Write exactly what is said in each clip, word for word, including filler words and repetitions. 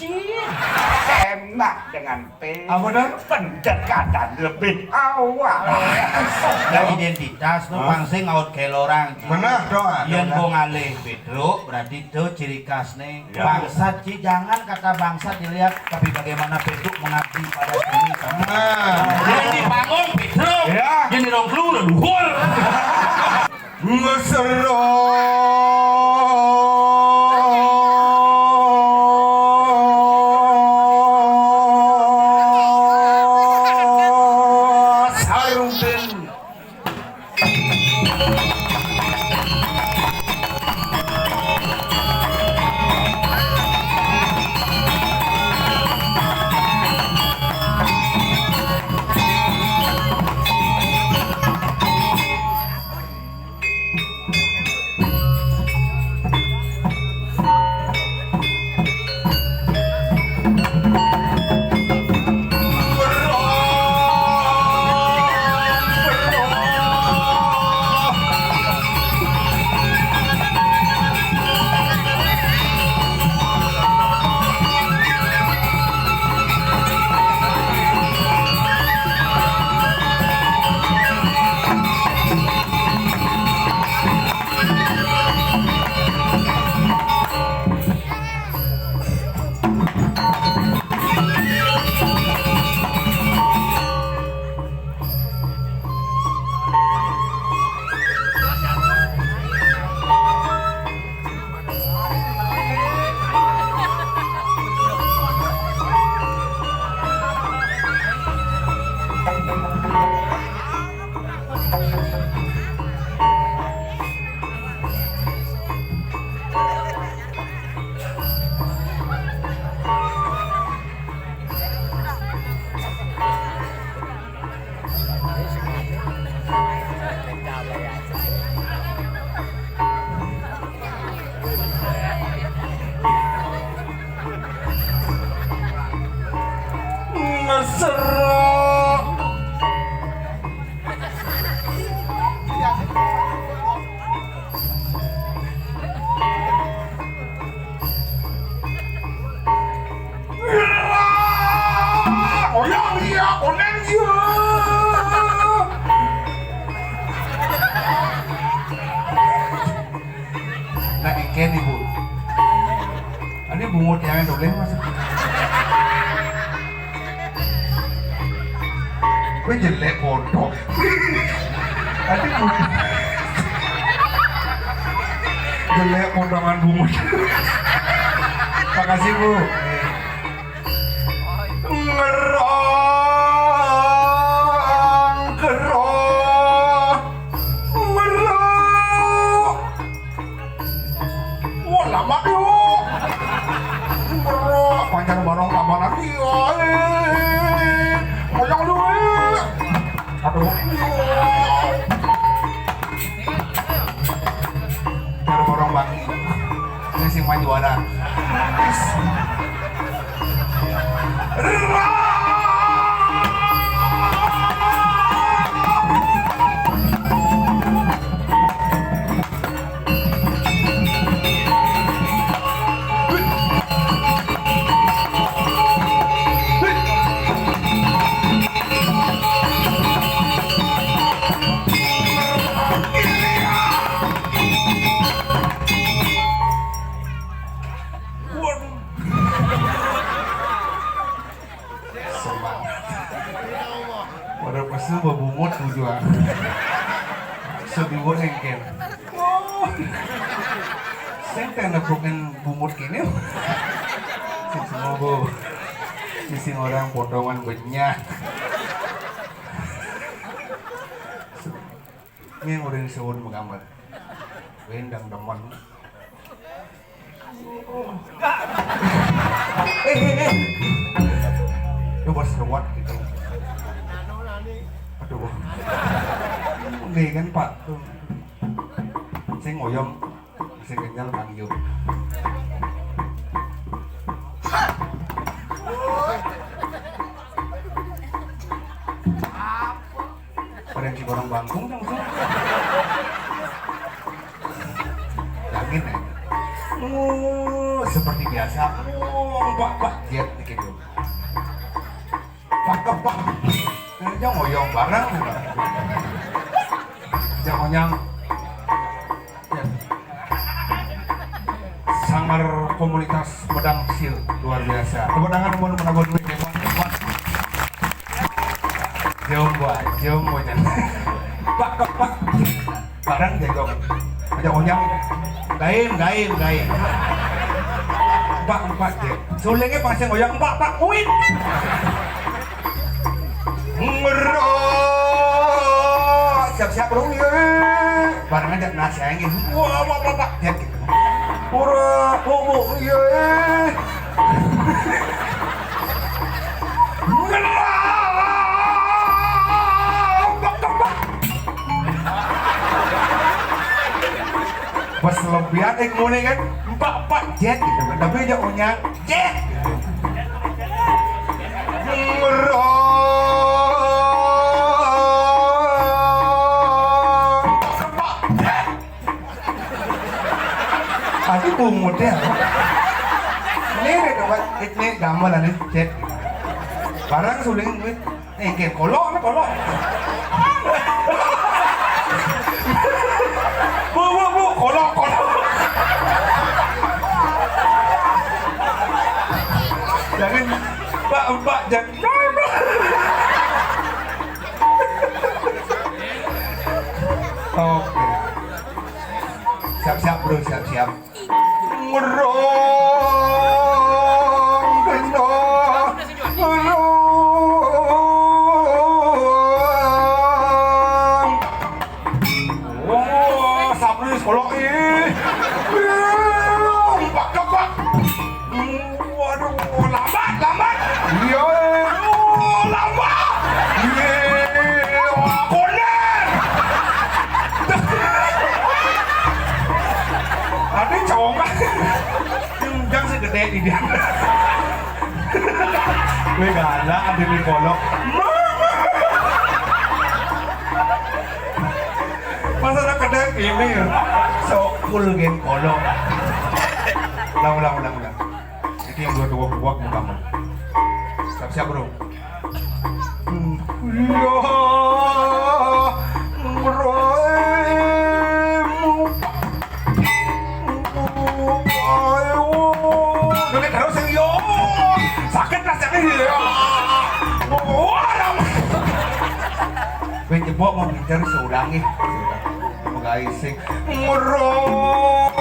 Enak dengan P. Apa dah? Pendekatan lebih awal. Nah, identitas tuh Hah? Pang sing ngaut kelorang. Benar dong, ah, Yang benar. Gua ngalih Pedro, berarti itu ciri khas nih. Ya. Bangsat, Ci, jangan kata bangsat dilihat, tapi bagaimana Pedro mengabdi pada seni. Nah. Yang di panggung Pedro, Ya. Yang di rongklu leluhur. Mesra Sarudin. Mesra. Goyang iya, koneng iya. Nah, engken, Ibu. Ini bungut yang dobleh, Mas. Gue jelek foto. Tadi bungut. Jelek potongan bungut. Makasih, Bu. Ngerang, gerang, merang. Wah, lama yo. Merang, panjang barang tabanan iya. Eh, goyang lu, eh. Aduh, iya. Baru borong bagi. Ini sing main juara. Waduh. Semangat. Pada pesu bebungut tujuan. Seduo engken. Oh. Sing teh nepukin bungut kene. Sing semua, Bu. Sing orang potongan banyak. Ini yang udah disebut menggambar. Wendang demen. Eh, eh, eh. Coba seruat gitu. Aduh. Nih kan, Pak, tuh. Sing ngoyong, sing kenyal manggil. Pada yang si gorong bangkung dong, tuh. Yakin, ya? Oh, seperti biasa. Oh, Pak, Pak, jet niki, Pak, Pak. Ini ngoyong bareng. Jang onyang. Jet. Sanggar komunitas Medang Sil luar biasa. Tepuk tangan mun menabuh duit ya, Pak. Jombo, jombo jan. Pak, Pak, Pak. Barang jegong. Aja onyang. Gaim, gaim, gaim. Empat, empat, je. Sulingnya pasti ngoyang empat, empat, uin. Ngerok. Siap-siap, bro. Iya. Barang aja nasi yang ini. Wah, wah, wah, wah. Ya, gitu. Ora, oh, oh, iya. Ngerok. Pas lebihan, eh, ngene kan, empat, empat, jet gitu kan. Tapi aja punya jet gitu. Ngerok. Empat, jet. Aku bungut ya. Ini deh, tempat ini gamelan nih, jet. Barang suling duit. Eh, gen kolok, ini kolok. Bu, bu, bu, kolok, kolok. Jangan, Pak, Pak, jangan. Oke. Siap-siap, bro, siap-siap. Ngerong, gendong, ngerong. Oh, Sapri sekolah ih. Ngerong, pak, pak. Waduh, lambat, lambat. Iya, oh, lambat. Iya, wah, konen. Ada congak. Yang segede ini dia. Gue galak ada di kolok. Masa ada kedek ini ya? Sok cool gen kolok. Ulang, ulang, ulang, ulang. Itu yang dua dua buat kamu. Siap-siap, bro. Iya, ngeromu. Ayo, demi terus, yo. Sakit rasanya, ya. Wah, lama. Gue jebok mau pinter seorang nih. Mau guys sih. Ngerok.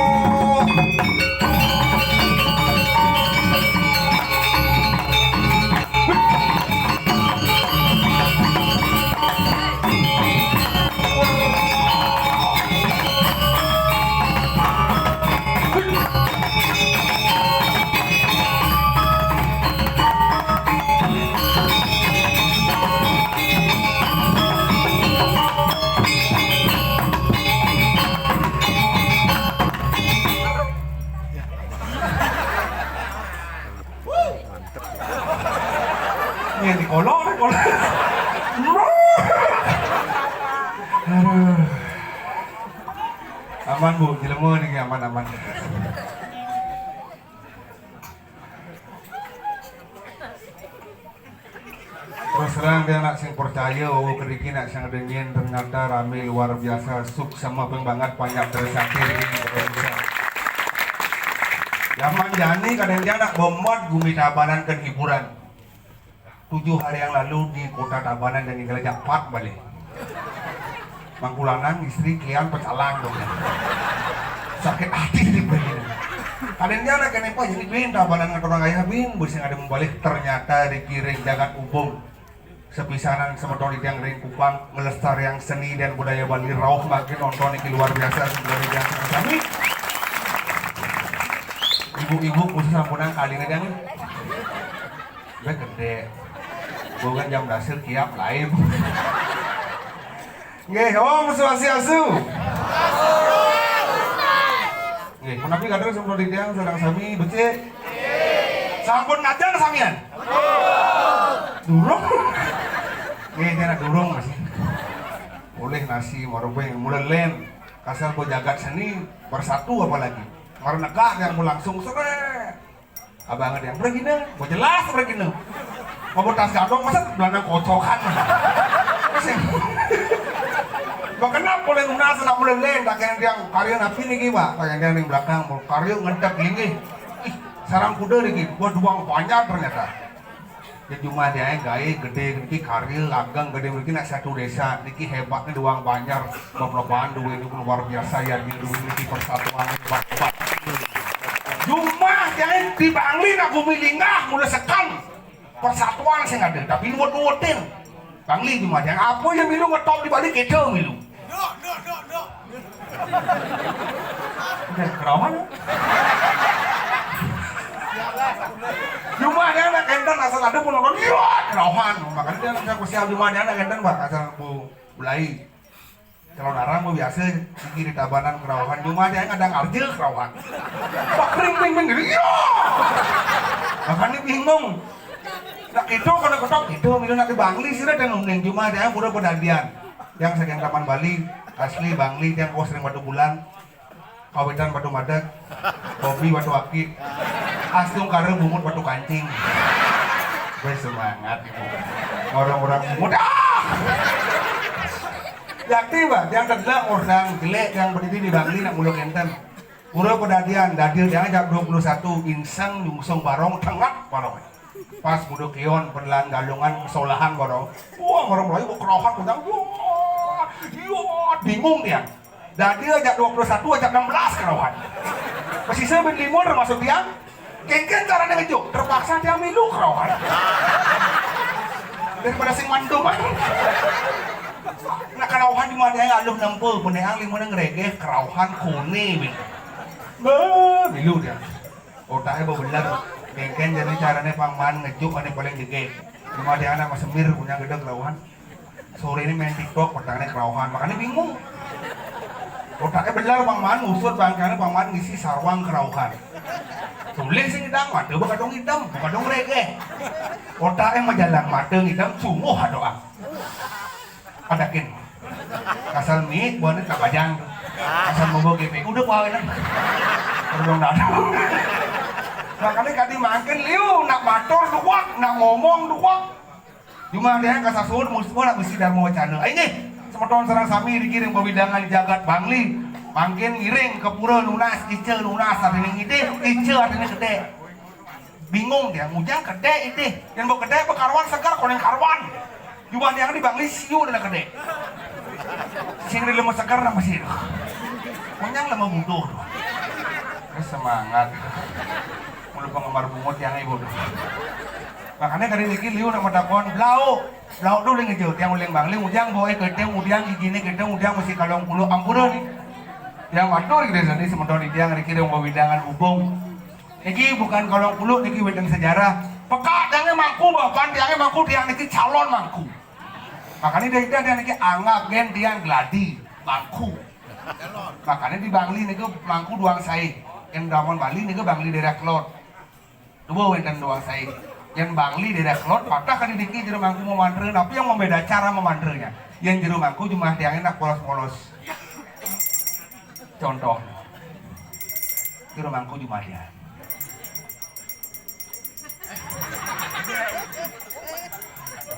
Ini yang dikolong, dikolong. Aduh. Aman, Bu, jelema niki aman, aman. Terus terang dia nak sing percaya, oh, kediki nak sing dengen ternyata rame luar biasa, suksma peng banget, banyak terus akhir ini. Zaman jani kadang dia nak bomot gumi Tabanan ke hiburan. Tujuh hari yang lalu di kota Tabanan dan tinggal japat balik. Mangkulanang istri kian pecalang dong. Sakit hati sih begini. Kadang dia nak kenapa jadi bin Tabanan ngatur orang kaya bin, bisa ada membalik ternyata dikiring jagat ubung. Sepisanan semeton di tiang ring Kupang melestariang seni dan budaya Bali rauh makin nonton ini luar biasa sebenarnya kami. Ibu-ibu khusus ampunang kali ini dan Gue gede. Gue kan jam dasar kiap lain. Nggih, Om Swastiastu. Nggih, menawi kadang sampun titiang sareng sami becik. Sampun ngajeng samian? Durung. Nggih, kena durung masih. Boleh nasi marubeng mulai len. Kasar gue jagat seni bersatu apalagi. Merenegak yang langsung sore. Abang ada yang pergi dah, gua jelas pergi nih. Mau tas gadong masa belanda kocokan. Sing. Gua kenapa boleh lunas nak mulai lain, tak kayak yang karya napi nih, Pak. Tak kayak yang di belakang, mau karya ngedek ini. Ih, sarang kuda nih, gua doang banyak ternyata. Ya cuma dia yang gawe gede niki karya ageng gede niki nak satu desa niki hebatnya doang banyak. Bapak-bapak duwe niku luar biasa ya, duwe niki persatuan hebat-hebat. Cuma dia di Bangli nak bumi linggah mulai sekan persatuan sing ada, tapi nuwut-nuwutin. Bangli cuma dia apa yang milu ngetop di Bali kita milu. Udah kerawan. Cuma dia nak enten asal ada pun nonton, iya, kerawan. Makanya dia nak siapa siapa cuma dia nak enten, Pak, asal bu belai. Kalau narang mau biasa, sigi di Tabanan kerawan. Cuma dia kadang arjil kerawan. Pak kering ping ping gitu, iya. Makanya bingung. Nak itu kalau ketok itu, milu nak di Bangli sih dan uning cuma dia pura pedadian. Yang saking Taman Bali, asli Bangli, yang kos sering batu bulan, kawitan batu madak, kopi batu aki, astung kare bungut batu kancing. Wes semangat itu. Orang-orang bungut, ah! Yakti, Pak, yang kedua orang jelek yang berdiri di Bangli nak muluk enten. Pura pedadian, dadir dia jam dua puluh satu, inseng, nyungsung barong, tengah barong. Pas buduk kion, pendelan galungan, solahan barong. Wah, barong mulai, wah, kerohan, kudang, wah, iya, bingung dia. Dadir jam dua puluh satu, jam enam belas kerohan. Pesisir bin lima termasuk dia. Kengken caranya ngejuk, terpaksa dia milu kerohan. Daripada sing mandum, ah. Nak kerohan di mana yang aluh nempel, beneang lima nang regeh, kerohan kone, bin. Bah, milu dia. Otaknya bebeler. Kengken jadi caranya pangman ngejuk, ane paling jegeg. Cuma dia anak mas semir punya gede kerohan. Sore ini main TikTok, petangnya kerauhan, makanya bingung. Otaknya bener Bang Man, usut bangkane Bang Man ngisi sarwang kerauhan. Tulis sing ngidang, mata buka dong hitam, buka dong regeh. Otaknya majalan, mata ngidang, sungguh doang. Adakin. Asal mi, buahnya tak bajang. Asal mau G P, udah bawa enak. Tolong datang. Makanya kadi makin liu, nak matur duak, nak ngomong duak. Jumah dia kasasud, musuh nak besi Dharma Wacana. Ayo nih, semeton sareng sami dikirim bawidangan jagat Bangli. Mangkin ngiring ke pura nunas, ica nunas, artinya ngidih, ica artinya gede. Bingung dia, ngujang gede idih. Yang mau gede bekaruan segar, koning karuan. Jumah dia di Bangli, siu dan gede. Sing di lemah segar nama sih. Konyang lemah butuh. Terus semangat. Mulu penggemar bungut yang ibu. Makanya dari niki liu nak matakon, blau. Blau tuh uling hijau, tiang uling Bangli, ujang bawa kete, ujang gigine kete, ujang masih kalong puluh, ampura nih. Yang matur gitu, sini semeton di tiang, niki dong bawidangan hubung. Niki bukan kalong puluh, niki weten sejarah. Peka tiangnya mangku, bapan tiangnya mangku, tiang niki calon mangku. Makanya dia, dia, dia niki anggap gen tiang gladi, mangku. Makanya di Bangli niki mangku duang sai. Yang damon Bali niki Bangli daerah Kelot. Dua wenten doang saya. Yang Bangli daerah Kelot, patah kan diki jero mangku memantre, tapi yang membeda cara memantrenya. Yang jero mangku cuma tiang enak polos-polos. Contoh. Jero mangku cuma dia.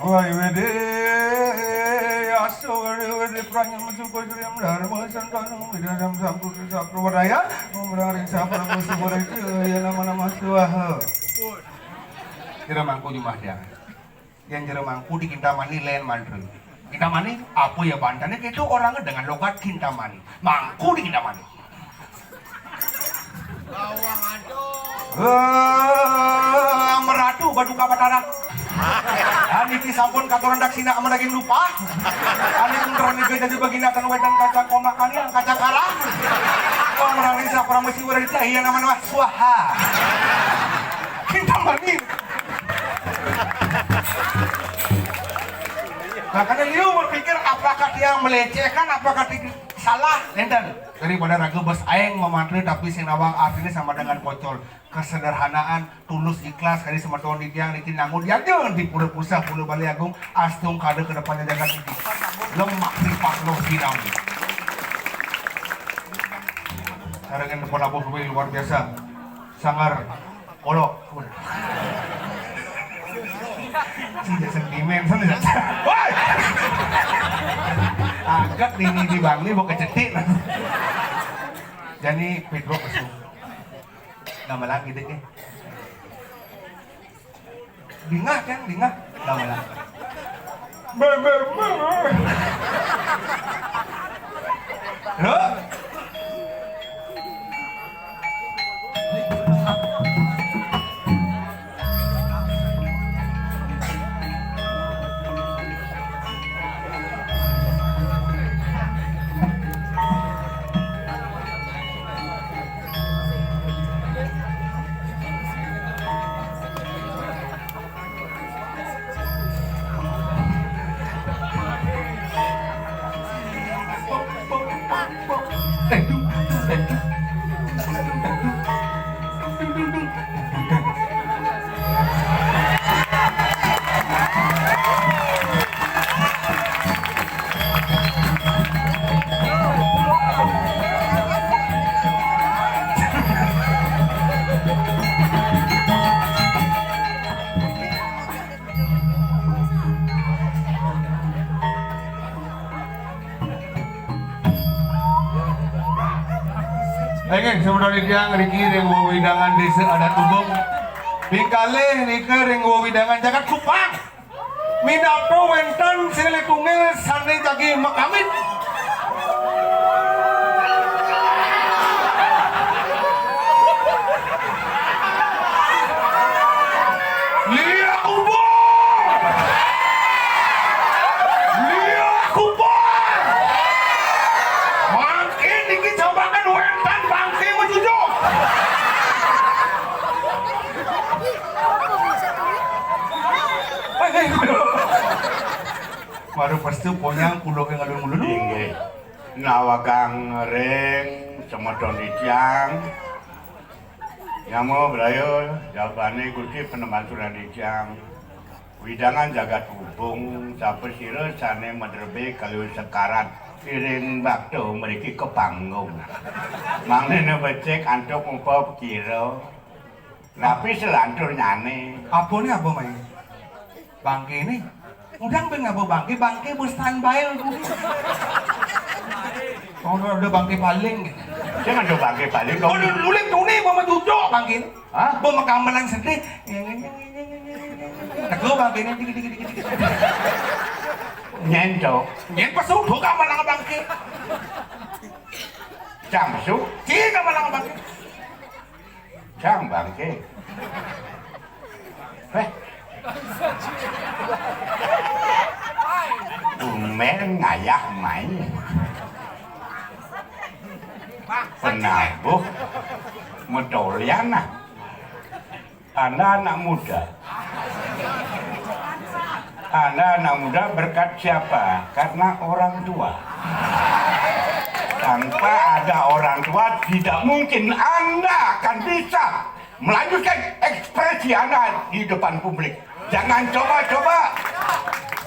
Wai wede aso wede wede pranya mesuko sriam dharma santana widadam sampurna saprodaya umrang ring sapra musuh ya nama nama swaha. Jero mangku jumah dia. Yang jero mangku di Kintamani lain mantra. Kintamani apa ya bantannya itu orangnya dengan logat Kintamani. Mangku di Kintamani. Bawang aduh. Eh, meratu badu kapatarak. Aniki sampun katuran daksina amaragin lupa. Aniki terani jadi bagina tan wedan kaca komakannya kaca kalah. Kau merari sapra mesti werita iya nama nama swaha. Kintamani. Makanya liu berpikir apakah dia melecehkan, apakah dia salah, enten. Daripada raga bes aeng memantra tapi sing nawang artinya sama dengan pocol. Kesederhanaan, tulus ikhlas kali semeton di tiang niki nangun dianjung di pura pusah pura Bali Agung astung kada ke depannya jagat niki. Lemah ripah loh sinam. Sarangan depan abuh luar biasa. Sangar Kolok. Sing sentimen, sana saja. Woi! Angkat ini di bang ini mau kecetik. Jadi Pedro masuk. Nama lagi deh. Bingah kan, bingah. Nama lagi. Be, be, be. Loh? Nggih, semeton titiang ngriki ring wewidangan Désa Adat Ubung. Ping kalih nika ring wewidangan Jagat Kupang. Minangka wénten silih tunggil sané jagi makamit. Liak ubung! Liak ubung! Mangkin niki jabakan wénten bangké majujuk. Maru pastu ponyang kula ké ngalun-ngalun. Inggih. Nawagang ring semeton titiang. Nyama braya, jabané Gusti Panembahan Surya Dijang. Widangan jagat ubung, sapasira sané madrebé kaliwat sekarat, iring bakta mriki ka panggung. Mangdané becik antuk mupa pakira. Napi selanturnyané? Apané apa, Mai? Bangkéné. Udang ben ngaba bangké, bangké bos standby kuwi. Oh, ada bangké paling. Sing ada bangké paling, kok. Oh, lu-, luling tuni mau majujuk bangké. Hah? Mau makamelan sedih. Teko bangkéné dikit, dikit, dikit, dikit. Nyén to. Nyén pesu, buka malang bangké. Cang pesu. Cing malang bangké. Cang bangké. Héh. Tumben ngayah mai. Penabuh matolian ah. Anda anak muda. Anda anak muda berkat siapa? Karena orang tua. Tanpa ada orang tua, tidak mungkin Anda akan bisa melanjutkan ekspresi Anda di depan publik. Jangan coba-coba.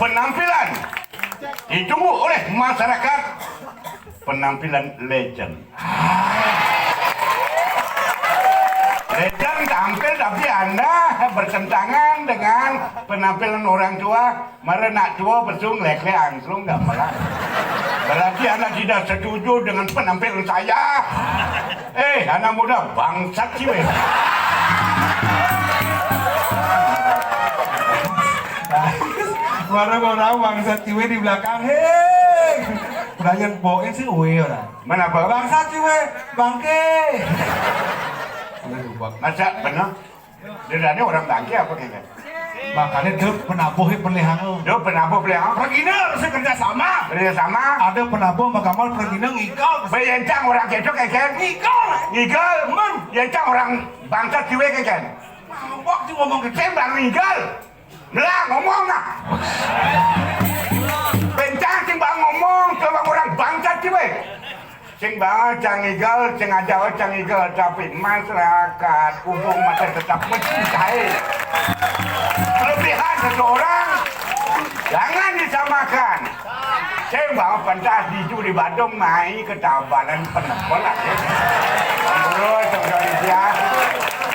Penampilan ditunggu oleh masyarakat. Penampilan legend. Legend tampil tapi Anda bertentangan dengan penampilan orang tua. Mara nak tua besung lek-lek angklung gamelan. Berarti Anda tidak setuju dengan penampilan saya. Eh, anak muda bangsat sih, weh. Mara orang bangsat sih, weh, di belakang. Hei, Brian Boy sih, weh, orang. Mana apa? Bangsat sih, weh, bangké. Masa benar? Dia orang bangké apa kayaknya? Makanya dia penabuh, ya, pelihara. Dia penabuh pelihara. Pergina harus kerja sama. Kerja sama. Ada penabuh, makamal pergina ngikal. Baik, encang orang kecok, kayaknya. Ngikal. Ngikal. Men. Ya, encang orang bangsat sih, weh, kayaknya. Mabok sih ngomong gitu. Saya bang ngikal. Lah, ngomong nah. Bencang sing bang ngomong, coba orang bangsat sih, weh. Sing bang cang ngigel, sing aja cang ngigel, tapi masyarakat umum masih tetap mencintai kelebihan seseorang. Jangan disamakan. Sing bang pentas di juri Badung mai ketabalan penempel aja. Terus, terus, ya.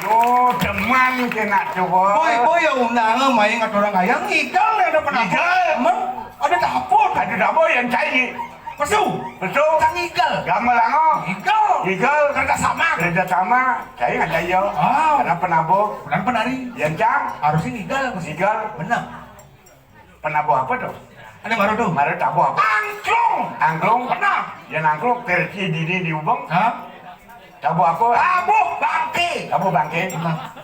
No, demi Man kena coba. Boy, boy, ya undangan main ngaturang ayang, ngigal ya ada penapa? Ngigal. Emang ada dapur? Ada dapur yang cai. Pesu. Pesu. Cang ngigal. Gamelango. Ngigal. Ngigal. Kerja sama. Kerja sama. Cai ada ya. Ah. Karena penabo. Bukan penari. Yang cang. Harusnya ngigal. Ngigal. Benar. Penabo apa tuh? Ada baru tuh. Baru tabuh apa? Angklung. Angklung? Pernah. Ya angklung versi dini di Ubung. Hah? Tabuh apa? Tabuh bangke. Tabuh bangke. Pernah.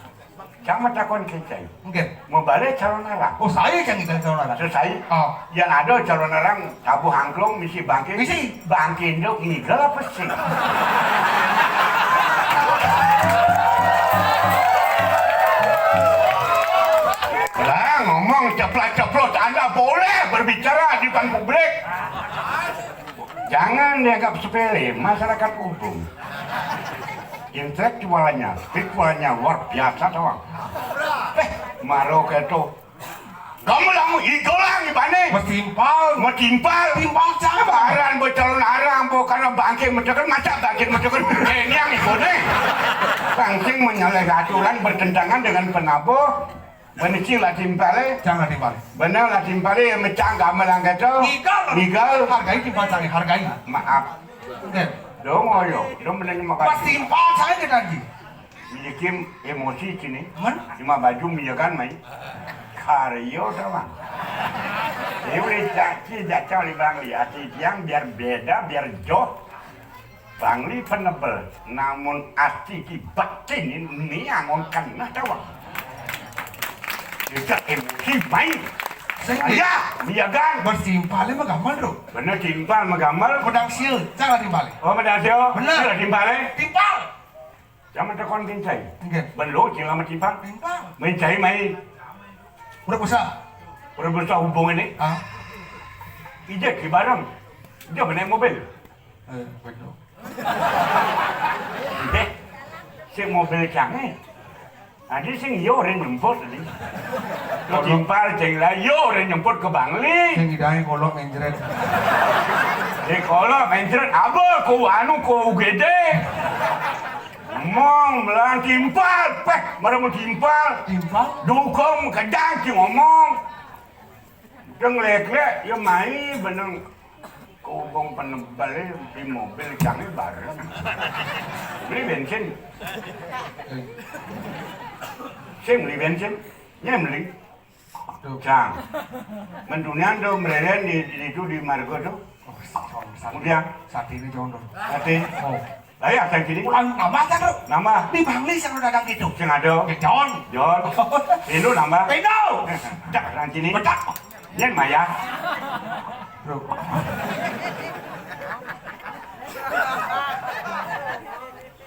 Sama takon kecai. Mungkin. Mau balik calon arang. Oh, saya yang kita calon arang. Selesai. Oh. Yang ada calon arang tabuh angklung misi bangke. Misi. Bangke induk ngigal apa sih? Lah ngomong ceplok-ceplok, Anda boleh berbicara di depan publik. Jangan dianggap sepele masyarakat Ubung. Intelektualnya, spiritualnya luar biasa, tawang. Eh, maro keto. Kamu lamu igolang ibane. Mestimpal. Mestimpal. Timpal siapa? Aran bocalon arang, bo karena bangke metekan, macam bangke metekan. Kenyang ibone. Langsung menyalahi aturan, bertentangan dengan penabo. Bener sih lah timpale. Jangan timpal. Bener lah timpale, ya mecah gamelang keto. Ngigal. Ngigal. Hargai timpal saya, hargai. Maaf. Oke. Dong oyo, dong bener makasih. Pas timpal saya kita lagi. Bikin emosi sini. Aman? Cuma baju miyakan mai. Karyo sama. Ini udah caci jacau di bang lihat yang biar beda, biar joh. Bangli penebel, namun ati ki batin ini angon kena tawang. Kita emosi main. Sing ya, iya kan? Bersimpale mah gamal, Bro. Bener timpal mah gamal. Pedang sil, cara timpale. Oh, pedang sil. Bener. Sila timpale. Timpal. Sama tekon kincai. Nggih. Belum sila mah timpal. Timpal. Mencai mai. Udah bisa. Udah bisa hubungan ini. Ah. Ije ki bareng. Ije naik mobil. Eh, betul. Deh, si mobil canggih. Tadi sing yo orang nyemput tadi. Lo timpal ceng lah, yo orang nyemput ke Bangli. Sing idai kolok mencret. Di kolok mencret, apa ku anu ku U G D. Mong melang timpal, peh, mara mau timpal. Timpal? Dukung kedang si ngomong. Deng lek-lek, ya mai beneng. Kobong penebal di mobil kami bareng. Beli bensin. Sing beli bensin, nyem beli. Tuh. Cang. Mendunian tuh mereren di, di itu di Margo tuh. Oh, kemudian saat ini jono. Hati. Oh. Lah ya, saya gini. Ulang nama aja, Bro. Nama? Di Bangli sing ada gitu. Sing ada. Ya, John. John. Pino nama? Pino. Dak nang sini. Bedak. Yen Maya. Bro.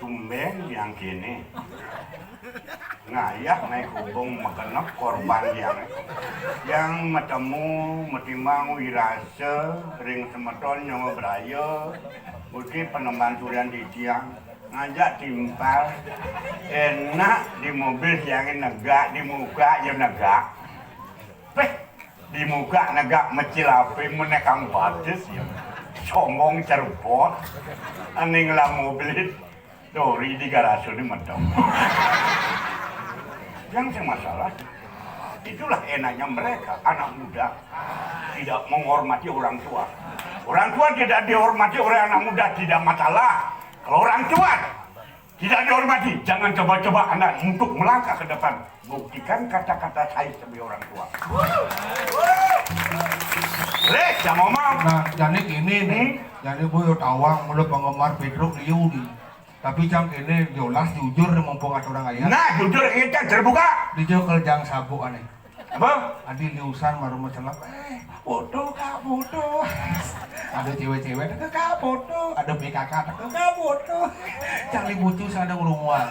Tumben yang kene. Ngayah naik hubung mekenep korban yang. Yang metemu, metimang wirase, ring semeton nyawa beraya. Uti penemban turian di tiang. Ngajak timpal. Enak di mobil siangin negak, di muka ya negak. Peh, di muka negak mecil ape menekang batis ya. Sombong cerbot. Aning lah mobil dori di garasi ini medok. Yang sing masalah, itulah enaknya mereka, anak muda tidak menghormati orang tua. Orang tua tidak dihormati oleh anak muda, tidak masalah. Kalau orang tua tidak dihormati, jangan coba-coba Anda untuk melangkah ke depan. Buktikan kata-kata saya sebagai orang tua. Leh, jangan ngomong. Nah, jadi gini nih. Hmm? Jadi gue tawang mulu penggemar Pedro Liu nih. Tapi cang kene jelas jujur nih, mumpung ada orang ayah. Nah, jujur ini kan terbuka. Dijawab kerjaan sabu aneh. Apa? Adi liusan baru mencelap. Eh, foto, Kak, foto. Ada cewek-cewek, "Kak, foto." Ada P K K, "Kak, foto." Cari bucu, saya ada ngerumuan.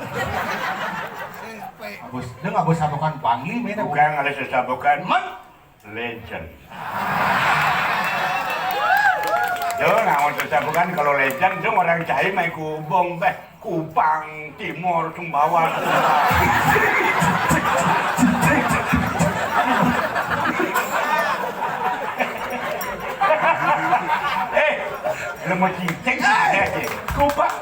Abis, dia nggak bisa bukan Bangli, men. Bukan, ada sesabukan. Man? Legend. Yo, namun sesabukan kalau legend, itu orang cai mai kubong, beh. Kupang, Timor, Sumbawa. Eh, lemah cincin, eh, Kupang.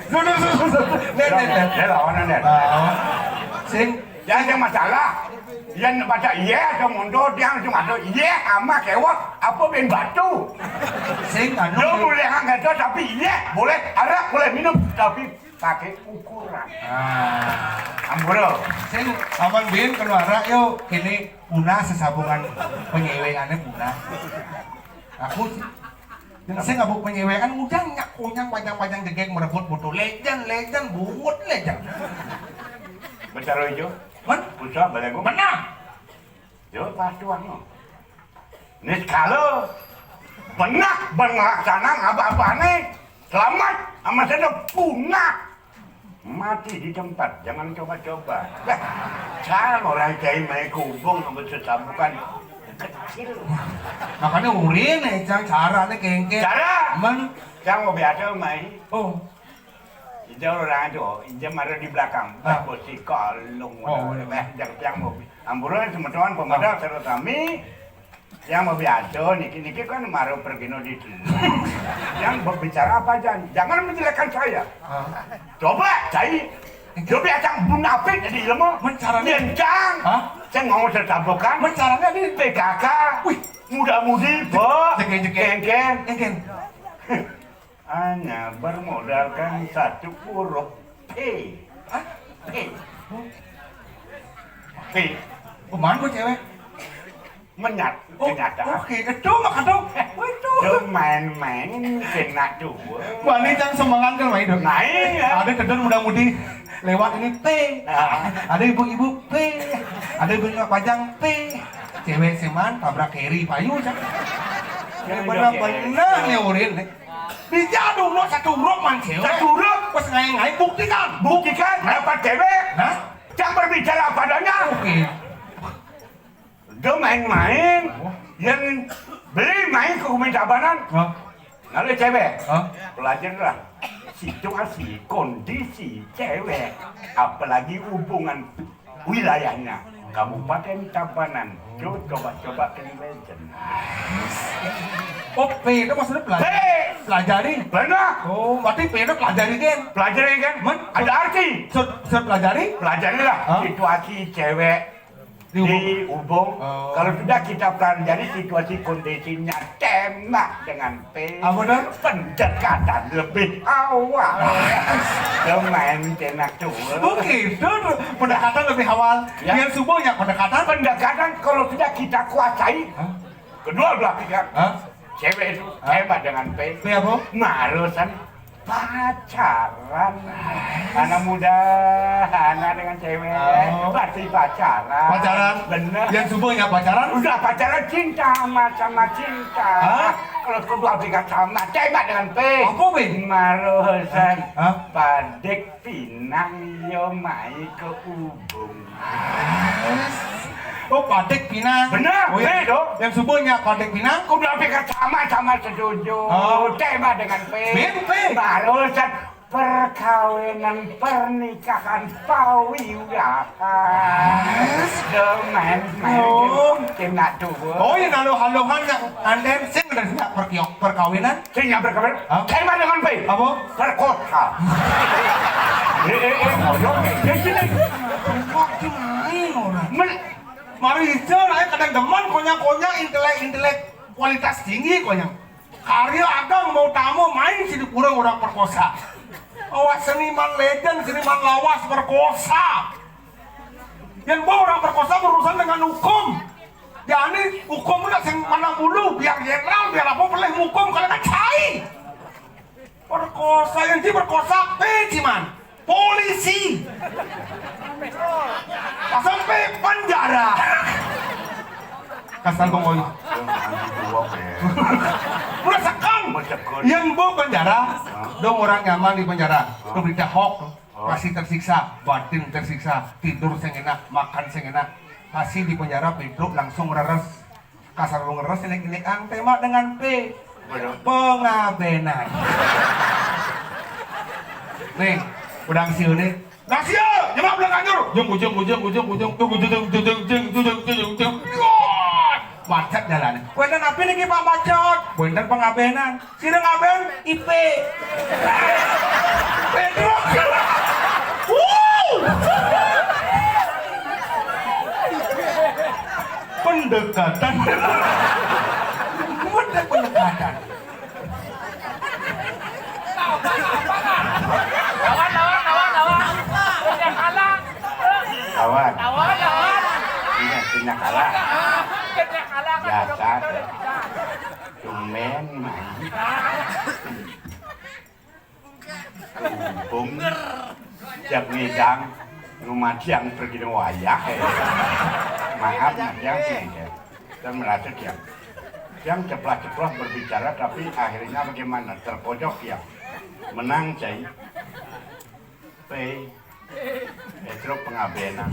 Sudah, sudah, sudah. Dia lawanan dia. Ah. Sing. Jangan yang masalah. Yang baca iya atau mundur, dia langsung masuk iya sama kewok, apa bin batu. Sing anu. Lo boleh angkat tapi iya, boleh arak, boleh minum, tapi pakai ukuran. Ah. Amburo. Sing aman bin keluar yuk, ini punah sesabungan penyewengannya punah. Aku sing abuk penyewengan udah nyak kunyang pajang-pajang degek merebut butuh legend, legend, bungut legend. Betul itu. Men? Usah balik gua. Menang. Yo pas tuan lo. Ini sekali benak ben ngelaksanaan apa-apa nih. Selamat sama saya punah. Mati di tempat, jangan coba-coba. Dah, cara orang cai main kubung sama sesabukan kecil. Makanya urin nih, cang cara nih kengke. Cara? Men. Cang mau biasa main. Oh. Ija orang itu, ija marah di belakang. Ah. Bos si kalung. Oh, iya. Jangan mau. Amburan teman-teman pemadam serta kami. Yang mau biasa niki niki kan maro pergino di dulu. Yang berbicara apa aja, jangan menjelekkan saya. Coba cai. Coba yang munafik jadi ilmu. Mencaranya. Yang cang. Hah? Saya ngomong tertabokan. Mencaranya di P K K. Wih. Muda-mudi, Bo. Jegeng-jegeng. Kengkeng. Kengkeng. Hanya bermodalkan satu huruf P. Hah? P. P. Pemain gue cewek. Menyat, oh, kenyataan. Oke, itu mah kadang. Waduh. Itu main-main kena dua. Wah, ini yang semangat kan main dong. Main ya. Ada kedon muda-mudi lewat ini P. Ah. Ada ibu-ibu P. Ada ibu pajang P. Cewek seman tabrak keri payu cak. Benar-benar nih urin nih. Dijadu lo satu huruf man cewek. Satu huruf. Pas ngai-ngai buktikan. Buktikan dapat cewek. Nah, yang berbicara padanya. Oke. Dia main-main. Yang beli main ke Kumin Tabanan. Hah? Lalu cewek. Hah? Pelajarlah situasi, kondisi cewek, apalagi hubungan wilayahnya Kabupaten Tabanan. Yo coba-coba ke legend. Oh, P itu maksudnya pelajari. P. Pelajari. Benar. Oh, berarti P itu pelajari kan? Pelajari kan? Men? Ada arti. Set, set pelajari? Pelajarilah situasi cewek di hubung. Oh. Kalau sudah kita pelajari situasi kondisinya, tembak dengan P. Apa dah? Pendekatan lebih awal. Dia main kena tuh. Oke, itu tuh pendekatan lebih awal. Ya. Biar subuhnya pendekatan. Pendekatan kalau sudah kita kuasai, hah? Kedua belah pihak. Hah? Cewek itu hebat dengan P. P apa? Marusan pacaran. Anak muda, anak dengan cewek, oh, pasti pacaran. Pacaran? Bener. Yang subuhnya pacaran? Udah pacaran cinta sama, sama cinta. Hah? Kalau kedua pihak sama, tembak dengan P. Apa, P? Marusan. Hah? Padik pinang yo mai ke ubung. Oh, Padek Pinang. Benar, oh, iya. P dong. Yang subuhnya Padek Pinang. Kudu sampai ke sama-sama setuju. Oh. Tema dengan P. P, P. Barusan perkawinan, pernikahan, pawiwahan. Yes. Demen, main oh, kena dua. Oh, yang halo-halohan yang anden sing udah siap perkiok perkawinan. Sing yang perkawinan. Hah? Tema dengan P. Apa? Perkosa. Eh, eh, eh, ngoyong, eh, eh, sini. Perkosa main orang. Men- Mari Ica, ayo kadang demen, konya-konya, intelek-intelek kualitas tinggi, konya. Karya agang mau tamu, main sini kurang orang perkosa. Awak seniman legend, seniman lawas perkosa. Yang bawa orang perkosa berurusan dengan hukum. Jadi hukum udah sing mana mulu, biar jenderal, biar apa boleh hukum kalau nggak cai. Perkosa yang diperkosa P, Ciman. Polisi. Pasang P, penjara. Kasar bang Oy. Udah sekan. Yang bu penjara, dong orang nyaman di penjara. Tuh berita hoax, pasti tersiksa, batin tersiksa, tidur sing enak, makan sing enak. Pasti di penjara, Pedro langsung reres. Kasar lu ngeres, ilik-ilik ang, tema dengan P. Bener. Pengabenan. Nih, udah siu nih. Nah, siu, nyemak belakang jur. Jung, ujung, ujung, ujung, ujung, ujung, ujung, ujung, ujung, ujung, ujung, ujung, ujung. Wah, macet jalan. Wenten apa nih, Pak, macet? Wenten pengabenan. Sira ngaben I P. Pedro. Dekatan. Mun téh pendekatan. Lawan, lawan, lawan, lawan. Kerja kalah. Lawan. Lawan, lawan. Tina, tina kalah. Kerja kalah, kan. Biasa. Tumben, man. Kumpung. Tiap ngidang, rumah tiang pergi wayah, eh. Maaf, nah, tiang sih, eh. Dan merasa tiang. Tiang ceplah-ceploh berbicara, tapi akhirnya bagaimana? Terpojok tiang. Menang, cai. P. Petruk pengabénan.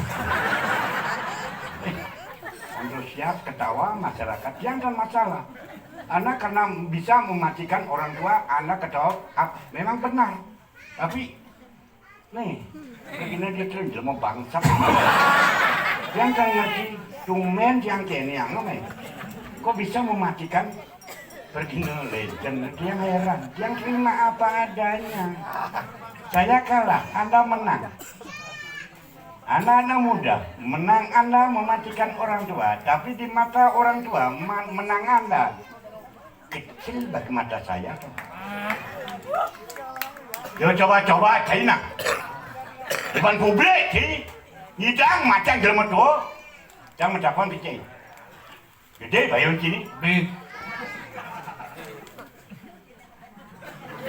Antusias, ketawa, masyarakat. Tiang kan masalah. Anak karena bisa mematikan orang tua, anak ketawa, ah, memang benar. Tapi, nih, ini dia tuh jelema bangsat. Tiang kan ngerti, tumben tiang kéné, nih. Kok bisa mematikan pergi legend? Tiang heran. Tiang terima apa adanya. Saya kalah, Anda menang. Anak-anak muda, menang Anda mematikan orang tua, tapi di mata orang tua, ma-, menang Anda kecil bagi mata saya. Yo, coba-coba, cai, nah. Depan publik, cai. Ngidang macan jelema tua. Yang mendapat, cai. Gedé bayun cai. Big.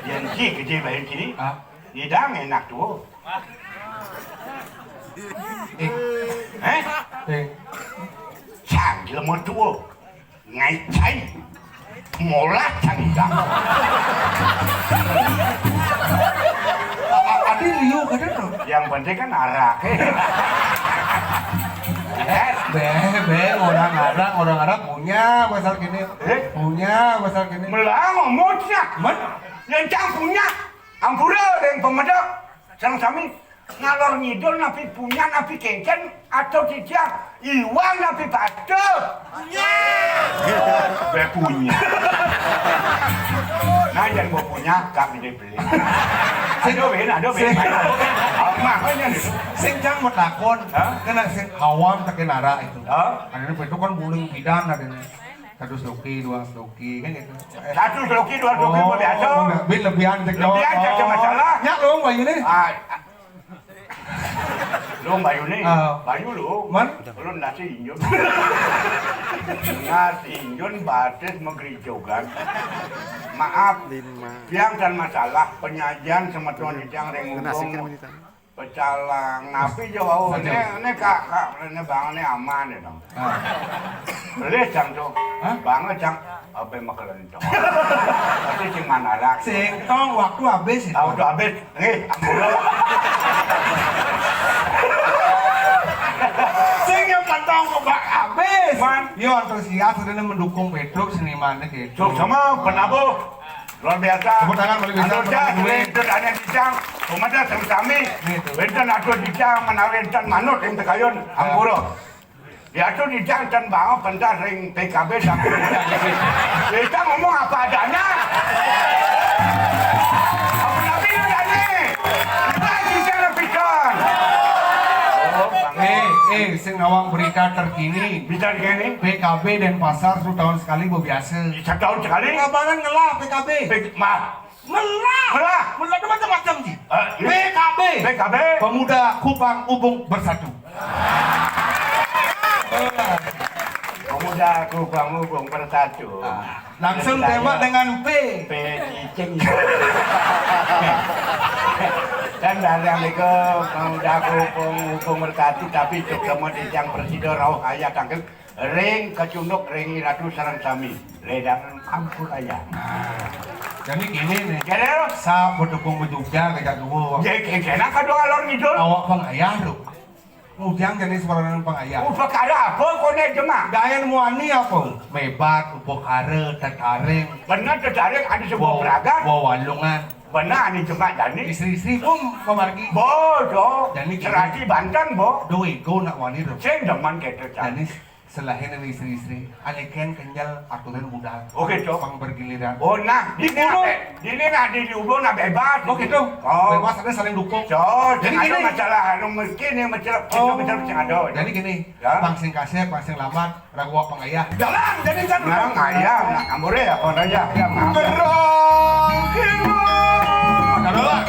Yén cai gedé bayun cai. Ah. Ngidang enak tuh. Eh. Eh? Eh. Cang jelema tua. Ngai cai. Molah cang ngidang. A-, a-, adi liu kadén tuh. Yang penting kan arak. Eh. Bé, bé, orang arak, orang arak punya pasal gini. Eh? Punya pasal gini. Melah ngomong sia. Men? Yang cang punya. Ampura dengan pemedek. Sang sami ngalor ngidul napi punya, napi kéngkén, atau tidak. Iwang napi patuh. Punya. Bé punya. Nah, yang mau punya, kami dibeli. Aduh, Ben, aduh, Ben. Sing, aduh, Ben. Apa makanya nih? Sing cang mau takon, hah? Kena sing awam tekin arak itu. Hah? Karena itu kan buling bidang adanya. Satu sloki, dua sloki, kan gitu. Satu sloki, dua sloki, oh, biasa. Lebih, lebihan cek. Lebihan cek, oh, masalah. Nya lo, Mbak Yuni? Ah, lo, Mbak Yuni? Ah. Bayu lo. Man? Lo nasi injun. Nasi injun batis magerijogan. Maaf. Lima. Biang dan masalah penyajian semeton yang ring. Nasi kena minta. Pecalang, napi jauh. Betul. Ini, ini kak, kak, ini bang, ini aman ya dong. Ah. Beli jang tuh. Hah? Bang jang, apa yang makan dong? Tapi cing mana lagi? Sing tong waktu habis itu. Ah, udah habis. Nih, ampun. Sing yang pantau kok bak habis. Man. Yo antusias udah mendukung Petruk senimannya gitu. Sok sama penabuh. Luar biasa. Tepuk tangan, paling bisa. Atur jas, wénten ané dijang, pemeda sami-sami. Gitu. Wénten atur dijang, menawi wénten manut ing tegayun, ampura. Diatur dijang ten bawa pentas ring P K B sampai kita ngomong apa adanya. Apa nabi adanya? Kita bicara pidan. Oh, Bang. Eh, eh, sing nawang berita terkini. Bisa gini? P K B Denpasar satu tahun sekali, bo biasa. Setahun sekali? Kabaran ngelah P K B. P-, ma-, ngelah. Ngelah. Ngelah itu macam-macam, Ji. Eh, iya. P K B. P K B. Pemuda Kupang Ubung Bersatu. Pemuda Kupang Ubung Bersatu. Ah, langsung tembak dengan P. P cicing. Dan dari yang itu Pemuda Kupang Ubung Bersatu, tapi ketemu di yang presido rauh ayat tangkil. Ring kacunduk, ring ratu sareng sami. Ledangan ampun aja. Nah, jadi gini nih. Jadi lo? Sa bedukung beduknya kejak dulu. Jadi kena kadua alor ngidul. Awak pengayah tuh. Ngujang jadi suaranan pengayah. Oh, perkara apa koné jemak? Dayan muani apa? Mebat, upakara, tetaring. Bener tetaring ada sebuah peragat. Wawalungan. Bener ane jemak jani. Istri-istri pun pemargi. Bodoh. Jani serati Banten, bo. Doi, go nak wani tuh. Sing demen gitu, Cak. Jani Selain dari istri-istri, ane ken kenjal aturan budal. Oh, gitu. Pang bergiliran. Oh, nah, di Dini dulu. Dini nah, di, di dulu nah bebas. Oh, gitu. Oh. Bebas, ada saling dukung. So, jadi ada gini. Masalah anu miskin ya, masalah, oh, masalah sing ada. Jadi gini, ya. Pang sing kasep, pang sing lambat, ragu apa ngayah? Jalan, jadi kan. Nah, ngayah, nah, ambore ya, apa aja. Ya, maaf. Gerang, gerang. Taruh.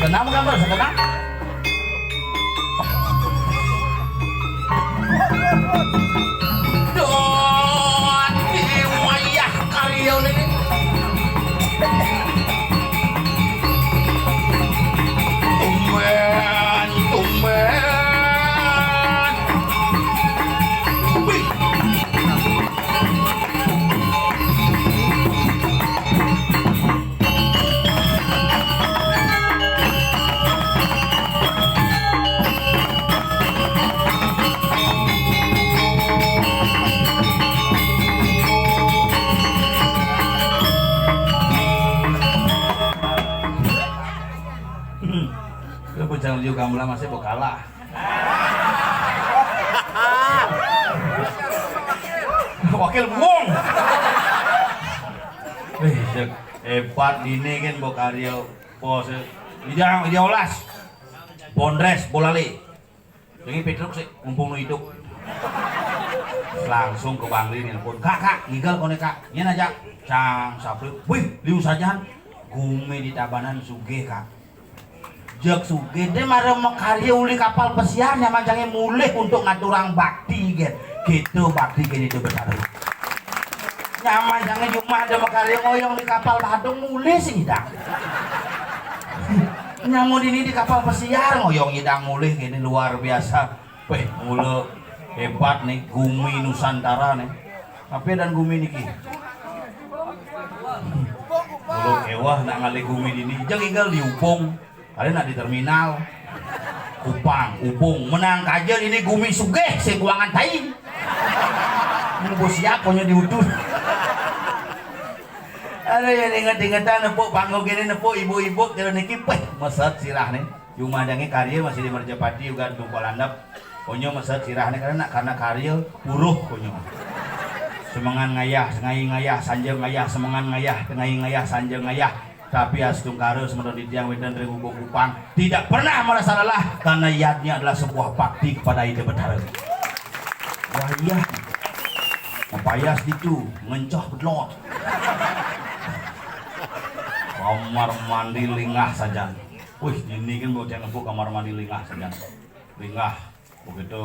Sekenang gambar, sekenang. Don, di wayah karya ini. Tumben, tumben. Wih. Lu bujang liu gamelan masih mau kalah. Wakil bung. Wih, cek. Hebat dini kan, mbok karya pos. Ija, ija olas. Bondres, bolale. Ini Petruk sih, mumpung nu hidup. Langsung ke Bangli nelpon, "Kak, Kak, ngigel kone, Kak." Nyen aja, cang sapri. Wih, liu sajan. Gumi di Tabanan sugih, Kak. Jeg sugih, dia mara makarya uli kapal pesiar, nyaman jange mulih untuk ngaturang bakti, gen. Gitu bakti gen itu besar. Nyaman jange cuma ada makarya ngoyong di kapal Badung, mulih sing idang. Nyamu dini di kapal pesiar, ngoyong idang mulih, gini luar biasa. Weh, mula hebat nih, gumi Nusantara nih. Tapi dan gumi niki. Mula kewah nak ngalih gumi dini, jeng inggal di Upung, kali nak di terminal. Kupang, Upung, menang kaja dini gumi sugih, sing kuangan tai. Ini bos siap punya diutus. Ada yang inget-ingetan nepuk panggung gini, nepuk ibu-ibu, kira niki, peh, meset sirah nih. Cuma ada karya masih di Merjapati juga, Tungkol Landep. Konyo meset sirah nih karena, karena karya buruh konyo. Semengan ngayah, sengai ngayah, sanja ngayah, semengan ngayah, tengai ngayah, sanja ngayah. Tapi astungkara semeton titiang wénten ring Gubuk Kupang tidak pernah merasa lelah karena yadnya adalah sebuah bakti kepada Ida Betara. Wah iya, mapayas ditu, ngenceh bedlot. Kamar mandi lingah sajan. Wih, dini kan bocah ngebuk kamar mandi lingah sajan. Lingah. Begitu.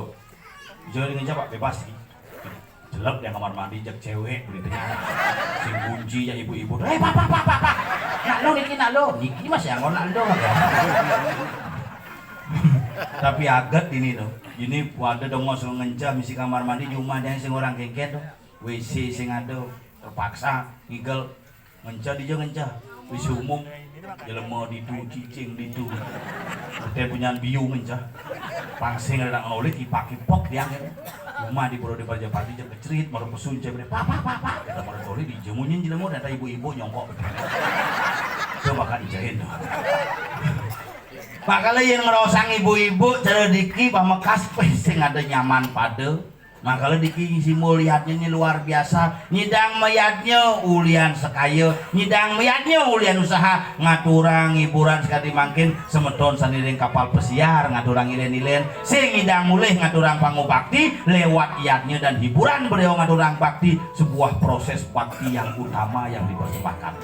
Jadi ngenceh, Pak, bebas iki. Jelek yang kamar mandi, jak cewek beritanya. Sing kunci ya ibu-ibu. "Eh, Pak, Pak, Pak, Pak, Pak. Nak lo niki, nak lo." Niki masih anggon nak lo. Tapi aget ini tuh. Ini ada dong ngos ngenceh misi kamar mandi, cuma ada yang sing orang kengken tuh. W C sing ada, terpaksa ngigel. Ngenceh dija ngenceh. Wis umum, jelema ditu, cicing ditu. Udah punyan biu ngenceh. Pangsing ada nak ngolih, kipak-kipok tiang ya. Rumah di Pura di Prajapati, jeng kecerit, mara pesun, cek, "Pak, Pak, Pak, Pak." Kata mara toli, dija munyin jelema, ternyata ibu-ibu nyongkok. Itu bakal dijahin tuh. Makanya yang ngerosang ibu-ibu, cara diki, pamekas, weh, sing ada nyaman pada. Nah, kalau diki simbol yadnya ini luar biasa. Nyidang mayadnya ulian sekaya, nyidang mayadnya ulian usaha, ngaturang hiburan sekali mangkin semeton saniring kapal pesiar, ngaturang ilen-ilen, sing nyidang mulih ngaturang pangubakti lewat yadnya dan hiburan beliau ngaturang bakti, sebuah proses bakti yang utama yang dipersembahkan.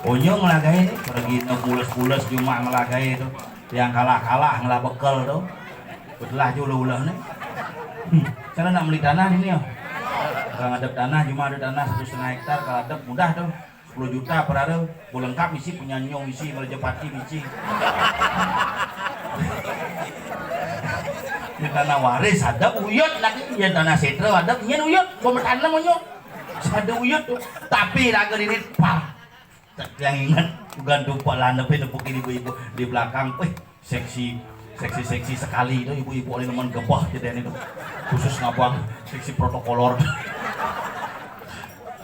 Onyong ngelagain nih, pergi mules-mules cuma ngelagain itu. Yang kalah-kalah ngelah bekel tuh. Betelah aja ulah-ulah nih. Hmm. Sana nak beli tanah ini ya. Kalau ngadep tanah cuma ada tanah satu setengah hektar, kalau adep mudah tuh. Sepuluh juta per hari, bu lengkap isi punya nyong isi merjepati isi. Ini tanah waris ada uyut lagi, ini tanah setra ada, ini uyut, pemetan namanya. Ada uyut tuh. Tapi lagu ini par. Yang ingat bukan tumpah landep itu mungkin ibu-ibu di belakang. Wih, seksi, seksi, seksi sekali itu ibu-ibu oleh nemen gebah gitu itu. Khusus ngabang seksi protokolor.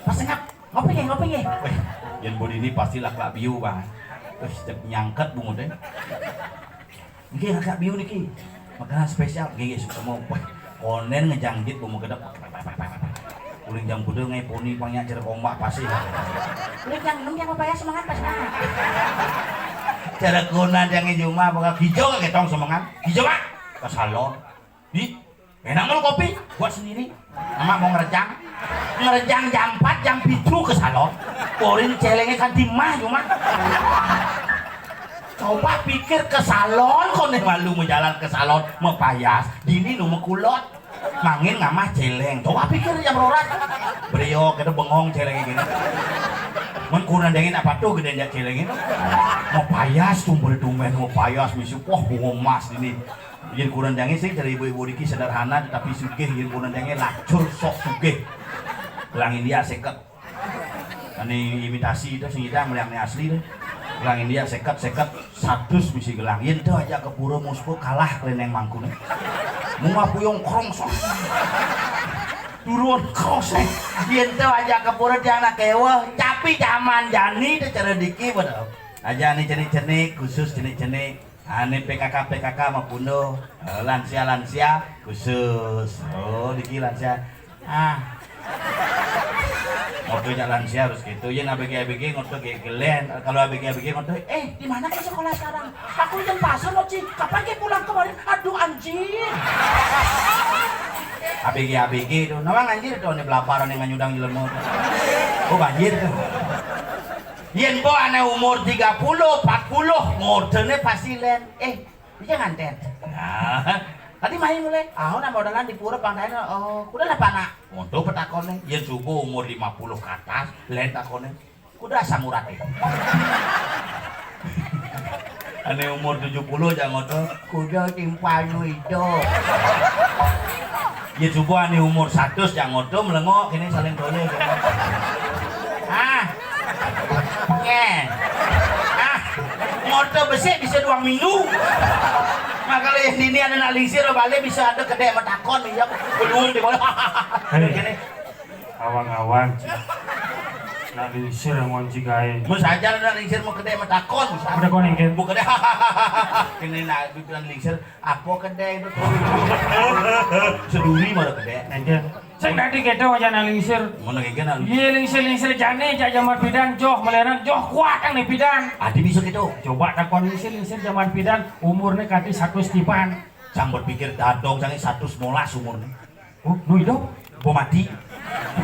Pas ngap, ngopi ya, ngopi ya. Wih, yang body ini pasti lak-lak biu bang. Wih, cek nyangket bungut deh. Nggih, agak biu niki. Makanan spesial. Nggih, nggih, suka mau. Wah, konen ngejangjit bumbu gedek. Uling jam kuda ngai poni pangnya cerek ombak pasih. Uling jam enam jam apa ya semangat pas banget. Cerek kunan yang juma bakal hijau ke tong semangat. Hijau, Pak. Ke salon. Di enak mulu kopi buat sendiri. Nama mau ngerejang? Ngerejang jam empat, jam tujuh ke salon. Korin celengnya kan di mah cuma. Coba pikir ke salon, kau nih malu mau jalan ke salon, mau payas, dini nu mau kulot. Mangin ngamah celeng. Coba pikir jam roras. Brio kita bengong celeng gini. Men kurang dengin apa tuh gede aja celeng ini. Mau payas tuh boleh tumben mau payas misi. Wah, bunga emas ini. Yen kurang dengin sih dari ibu-ibu niki sederhana tetapi sugih, yen kurang dengin lacur sok sugih. Gelang India seket. Ini imitasi itu sing kita melihat asli tuh. Gelang India seket, seket, satus bisi gelang. Yen tuh aja ke pura musku kalah keleneng mangkune. Munga puyung krong sok. Turun krosek. Yen tuh aja ke pura dia anak kewa, tapi zaman jani tuh cara diki betul. Aja nih cenik-cenik khusus cenik-cenik. Ane P K K P K K mapundo, eh, lansia-lansia khusus. Oh, diki lansia. Ah. Ngoto jak lansia harus gitu. Yen A B G A B G ngoto kayak gelen. Kalau A B G A B G ngoto, eh, di mana ke sekolah sekarang? Aku di Denpasar loh, Ci. Kapan ke pulang kemarin? Aduh, anjir. A B G A B G itu. Nawang anjir itu ane belaparan yang nganyudang jelema. Oh, banjir tuh. Yen po ane umur tiga puluh, empat puluh, ngotene pasti len. Eh, bisa nganten. Nah, tadi main mulai. Ah, udah modalan di pura pangkain. Oh, udah lah panak. Untuk petakone, yen subuh umur lima puluh ke atas, len takone. Kuda asam urat itu. Ane umur tujuh puluh jangan ngoto. Kuda timpanu itu. Ya coba ane umur seratus jangan ngoto melengok kene saling tole. Ah. Ngen. Ah. Ngoto besik bisa dua minggu. Makanya yang dini ada nak lingsir balik bisa ada kedek metakon ya. Belum di bola. Hei. Kene. Awang-awang, Ci. Nak lingsir yang ngonci gae. Mun saja nak lingsir mau kedek metakon. Udah kau nengken. Mau kedek. Kene nak bibiran lingsir. Apa kedek itu? Seduri malah kedek. Nengken. Sing tadi kita aja nak lingsir. Mana nengken nak? Iya, lingsir-lingsir jane jak zaman bidan joh meleran joh kuat yang nih bidan. Adi bisa gitu. Coba takon lingsir-lingsir zaman bidan umurnya kati satu tiban. Sang berpikir dadong sange satu semolas umurnya. Oh, nu hidup? Gua mati.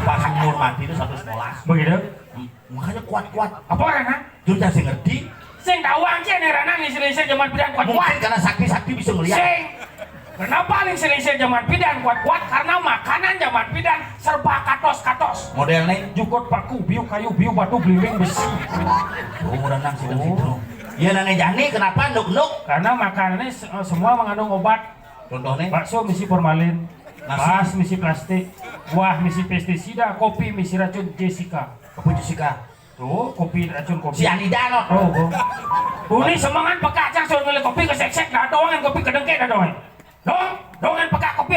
Pas umur mati itu satu semolas. Begitu? Hmm, makanya kuat-kuat. Apa orang, ha? Jujur saya ngerti. Sing tahu aja nih Rana nih lingsir zaman bidan kuat-kuat. Mungkin karena sakti-sakti bisa melihat. Sing. Kenapa lingsir-lingsir zaman bidan kuat-kuat? Karena makanan zaman bidan serba katos-katos. Model nih. Jukut paku, biu kayu, biu batu, belimbing besi. Oh, Rana sih situ. Ya nanya jani kenapa nuk-nuk? Karena makanannya se- semua mengandung obat. Contohnya? Bakso misi formalin, nasi. Pas misi plastik, buah misi pestisida, kopi misi racun Jessica. Apa Jessica? Tuh, kopi racun kopi. Sianida no. Oh, oh. Ini semangat pekak cang suruh milih kopi ke seksek dah doangan kopi ke dengkek dah doangan. Dong, dongan pekak kopi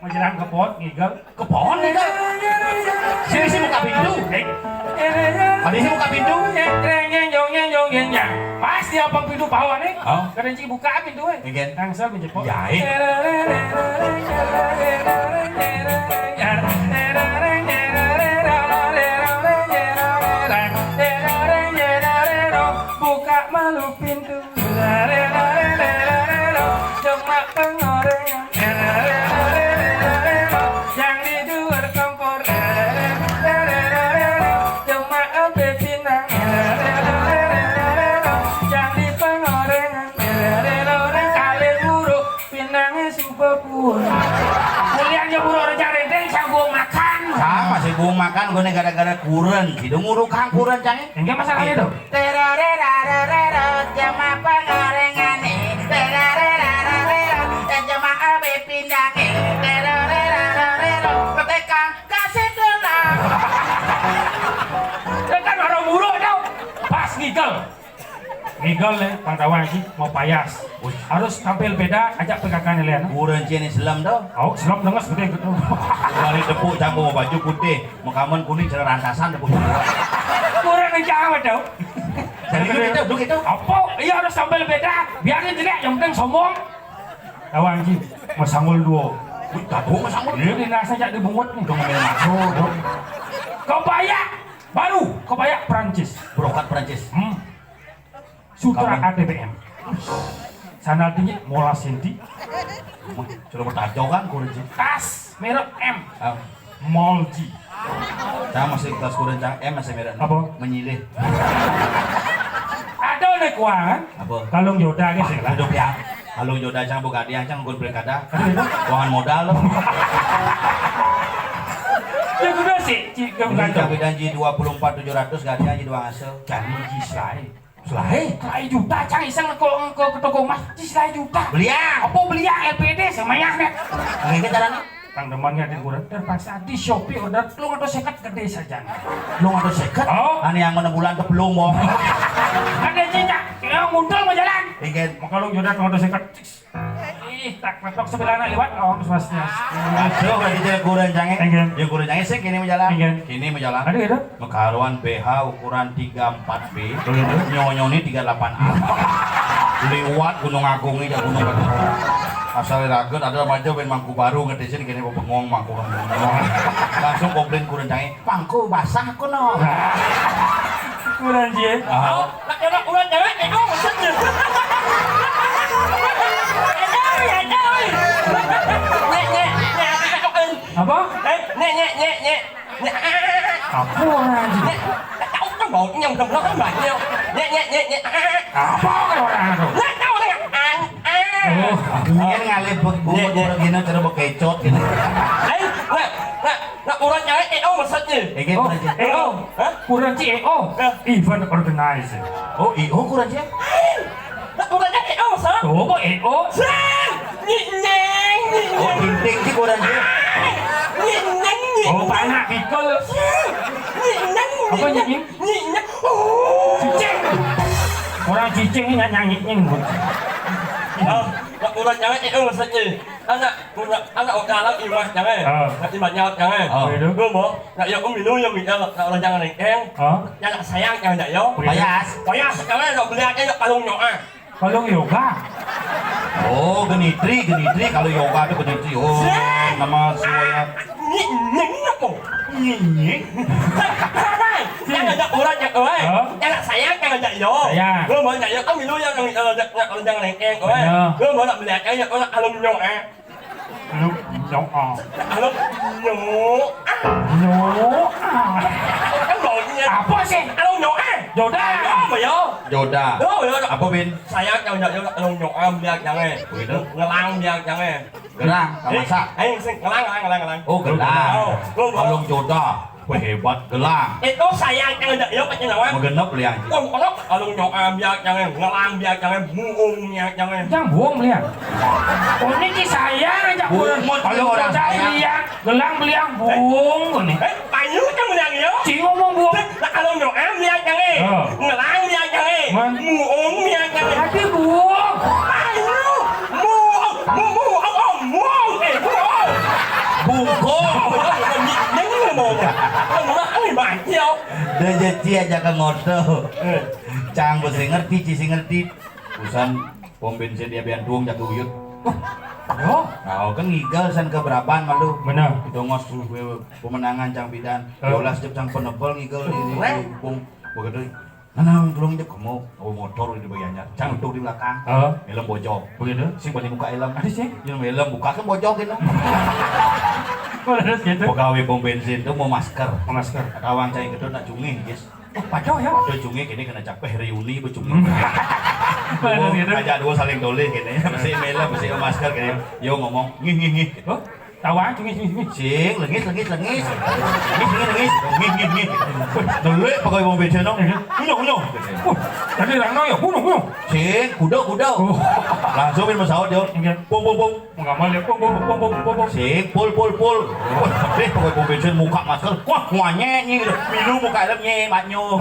Majelang kepot, ngigel. Kepot, ngigel. Sini sih buka pintu. Eh. Tadi sih buka pintu. Nyeng, nyeng, jong, nyeng, jong, nyeng, nyeng. Pas di abang pintu bawah nih. Oh. Kadang cik buka pintu, eh. Tangsel menjepot. Ya, eh. Buka malu pintu. Jong mak pengoreng. Wong makan nggone gara-gara kuren, sida ngurukang kuren cangé. Enggak masalah itu. Terorerarerero, jama pangarengane. Terorerarerero, jama abe pindange. Terorerarerero, tekang kasih dolang. Ya kan orang buruk tau. Pas ngigel. Ngigel nih, Bang Tawang iki mau payas. Wih. Harus tampil beda, ajak P K K nih, Lian. Kurang cini selam tau. Oh, selam denges gede gitu. Wari tepuk campur baju putih, mekamen kuning, celana rantasan tepuk. Kurang nih cawe tau. Jadi lu gitu, lu gitu. Apa? Iya harus tampil beda. Biarin jelek, yang penting sombong. Tawang iki, masangul dua. Wih, tak gua masangul. Ini nasa jak dibungut nih. Dong, main masuk, dong. Kebaya baru, kebaya Prancis. Brokat Prancis. Hmm. Sutra Kapan? A T B M. Sandal tinggi, molas senti. Sudah bertajo kan, kurang sih. Tas merek M. Ah. Mall G. Saya masih tas kurang cang M masih merek. Apa? Menyilih. Ada nih kuangan. Apa? Kalung Yoda gitu lah. Hidup ya. Kalung Yoda cang buka dia cang gue beli kada. Kuangan modal loh. Ya udah sih, cik, Ini bukan. Kami janji dua puluh empat tujuh ratus gak dia jadi uang hasil. Janji selain. Selain? Selain juta, cang iseng ke, ke, ke toko emas, di selain juta. Beli ya? Apa beli ya? L P D semuanya nih. Oke, kita nih. Tang demannya di kurang terpaksa di Shopee order telung atau seket gede saja. Telung atau seket? Oh. Ane yang mana bulan tepelung, Bong. Ada cicak, ya muncul mau jalan. Ingin. Maka lu jodoh telung atau seket. Ih, tak ketok sebelah anak lewat, oh, suasnya. Aduh, berarti dia kurang jange. Ingin. Dia kurang jange sih kini mau jalan. Ingin. Kini mau jalan. Ada gitu? Mekaruan B H ukuran tiga empat B. Begitu. Nyonyoni tiga delapan A. Liwat Gunung Agung ini, Gunung Agung. Asal raget ada aja ben Mangku Baru ngedesin kene bengong Mangku. Langsung komplain kurang cai, "Mangku basah kono." Kurang cie. Ah. Nak kena kurang cewek itu maksudnya. Apa? Eh, nek, nek, nek, nek. Apa orang aja? Nek, tahu kan baunya udah belakang banyak. Nek, nek, nek, nek. Apa orang itu? Nek, tahu nek. An, an. Oh, dia ngalih bek bungut gini terus bekecot gini. Lain, nek, nek, nek orang cewek itu maksudnya. Ini Oh, berarti. eh, oh. Hah? Kurang ci E O. Hah? Event organizer. Oh, I O kurang ci? Lain. Lah, kurang ci E O, Sir. Oh, kok E O? Sir! Nyik, nyeng, nyik, Oh, nyeng. Ginting ci kurang ci? Nyik, nyeng, nyik, Oh, nyeng. Panak pikul. Sir! Nyik, nyeng, Apa nyik, nyik, nyeng? Nyik, nyeng. Oh. Cicing. Orang cicing ini nyanyi nyik, nyik. Oh, lah, kurang ci E O, maksudnya. Anak, punya, anak orang dalam imah, jangan. Ah. Nak imah nyaut, jangan. Oh. Begitu. Lu mau? Nak ya, umi lu yang minta, nak orang jangan lengkeng. Hah? Ya, nak sayang, jangan, nak, yo. Payas. Payas, sekarang nak beli aja, nak kalung nyoa. Kalung yoga. Oh, genitri, genitri, kalau yoga itu genitri. Oh, Sih. Nama suaya. Ni, ni, ni apa? Nyik. Jangan ada orang yang, oi. Hah? Ya, nak sayang, jangan, nak, yo. Sayang. Lu mau, nak, yo, umi lu yang, yang, yang, yang orang jangan lengkeng, oi. Ya. Lu mau, nak beli aja, nak kalung nyoa. Lu nyoa. Halo, nyoa. Nyoa. Kan baunya. Apa sih? Halo, nyoa. Joda. Apa ya? Joda. Oh, ya, Apa, Bin? Saya kalau nggak nyoa, kalau nyoa biar jangan. Begitu? Ngelang biar jangan. Gerang, tak Eh, masak. Ayo, sing ngelang, ngelang, ngelang, ngelang. Oh, gelang. Oh, lu mau. Kalau joda. Wah, hebat, gelang. Itu saya yang ada, ya, pakai lawan. Mau genep, liang. Kok, kok, kalau nyoa biar jangan, ngelang biar jangan, buung biar jangan. Jangan buung, liang. Oh, ini ki saya ngajak Buung, bulan. Kalau orang saya. Liang, gelang, liang, buung, ini. Eh, payu kan bilang, ya? Cing ngomong buung. Lah, kalau nyoa biar jangan. Oh. Ngelang biar jangan. Man. Buung biar jangan. Hati buung. Payu. Buung, buung, buung, buung, eh, buung. Bungkung. Buung, ini ngomong. Ngomong, eh, banyak. Rezeki aja ke ngoto. Eh. Cang besi ngerti, ci si ngerti. Usan pom bensin dia bian tuang jatuh uyut. Yo. Nah, kan ngigal san ke Braban malu. Bener. Itu ngos pemenangan cang bidan. Eh. Yolas cep cang penebel ngigal di, di, Weh. Di pung. Begitu. Nah, nah, tulung cep kamu. Oh, motor di bagiannya. Cang tuh di belakang. Eh. Helm bojong. Begitu. Sing paling muka helm. Ada sih. Yang helm buka kan bojong gitu. Terus gitu. Pegawai pom bensin tuh mau masker. Mau masker. Tawang cai gedut nak cungih, guys. Oh, paco ya? Ada cungih kini kena capek reuni becungih. Bener gitu. Ngajak dua saling toleh kini. Mesti mela, mesti masker kini. Yo ngomong, ngih, ngih, ngih. Gitu. Oh? Tawang, cungih, cungih, cungih. Sing, lengis, lengis, lengis. Lengis, lengis, lengis. Ngih, ngih, ngih. Wih, delik pegawai pom bensin, no. Iya. Punya, punya. Wih, tadi rangno ya, punya, punya. Sing, kuda, kuda. Oh. Langsung main pesawat, yo. Iya. Pom, pom, pom. Menggamal ya, pom, pom, pom, pom, pom, pom. Sing, pul, pul, pul. Wah, eh, pegawai pom bensin muka masker. Wah, wanyek ni. Milu muka helm, nye, maknyo.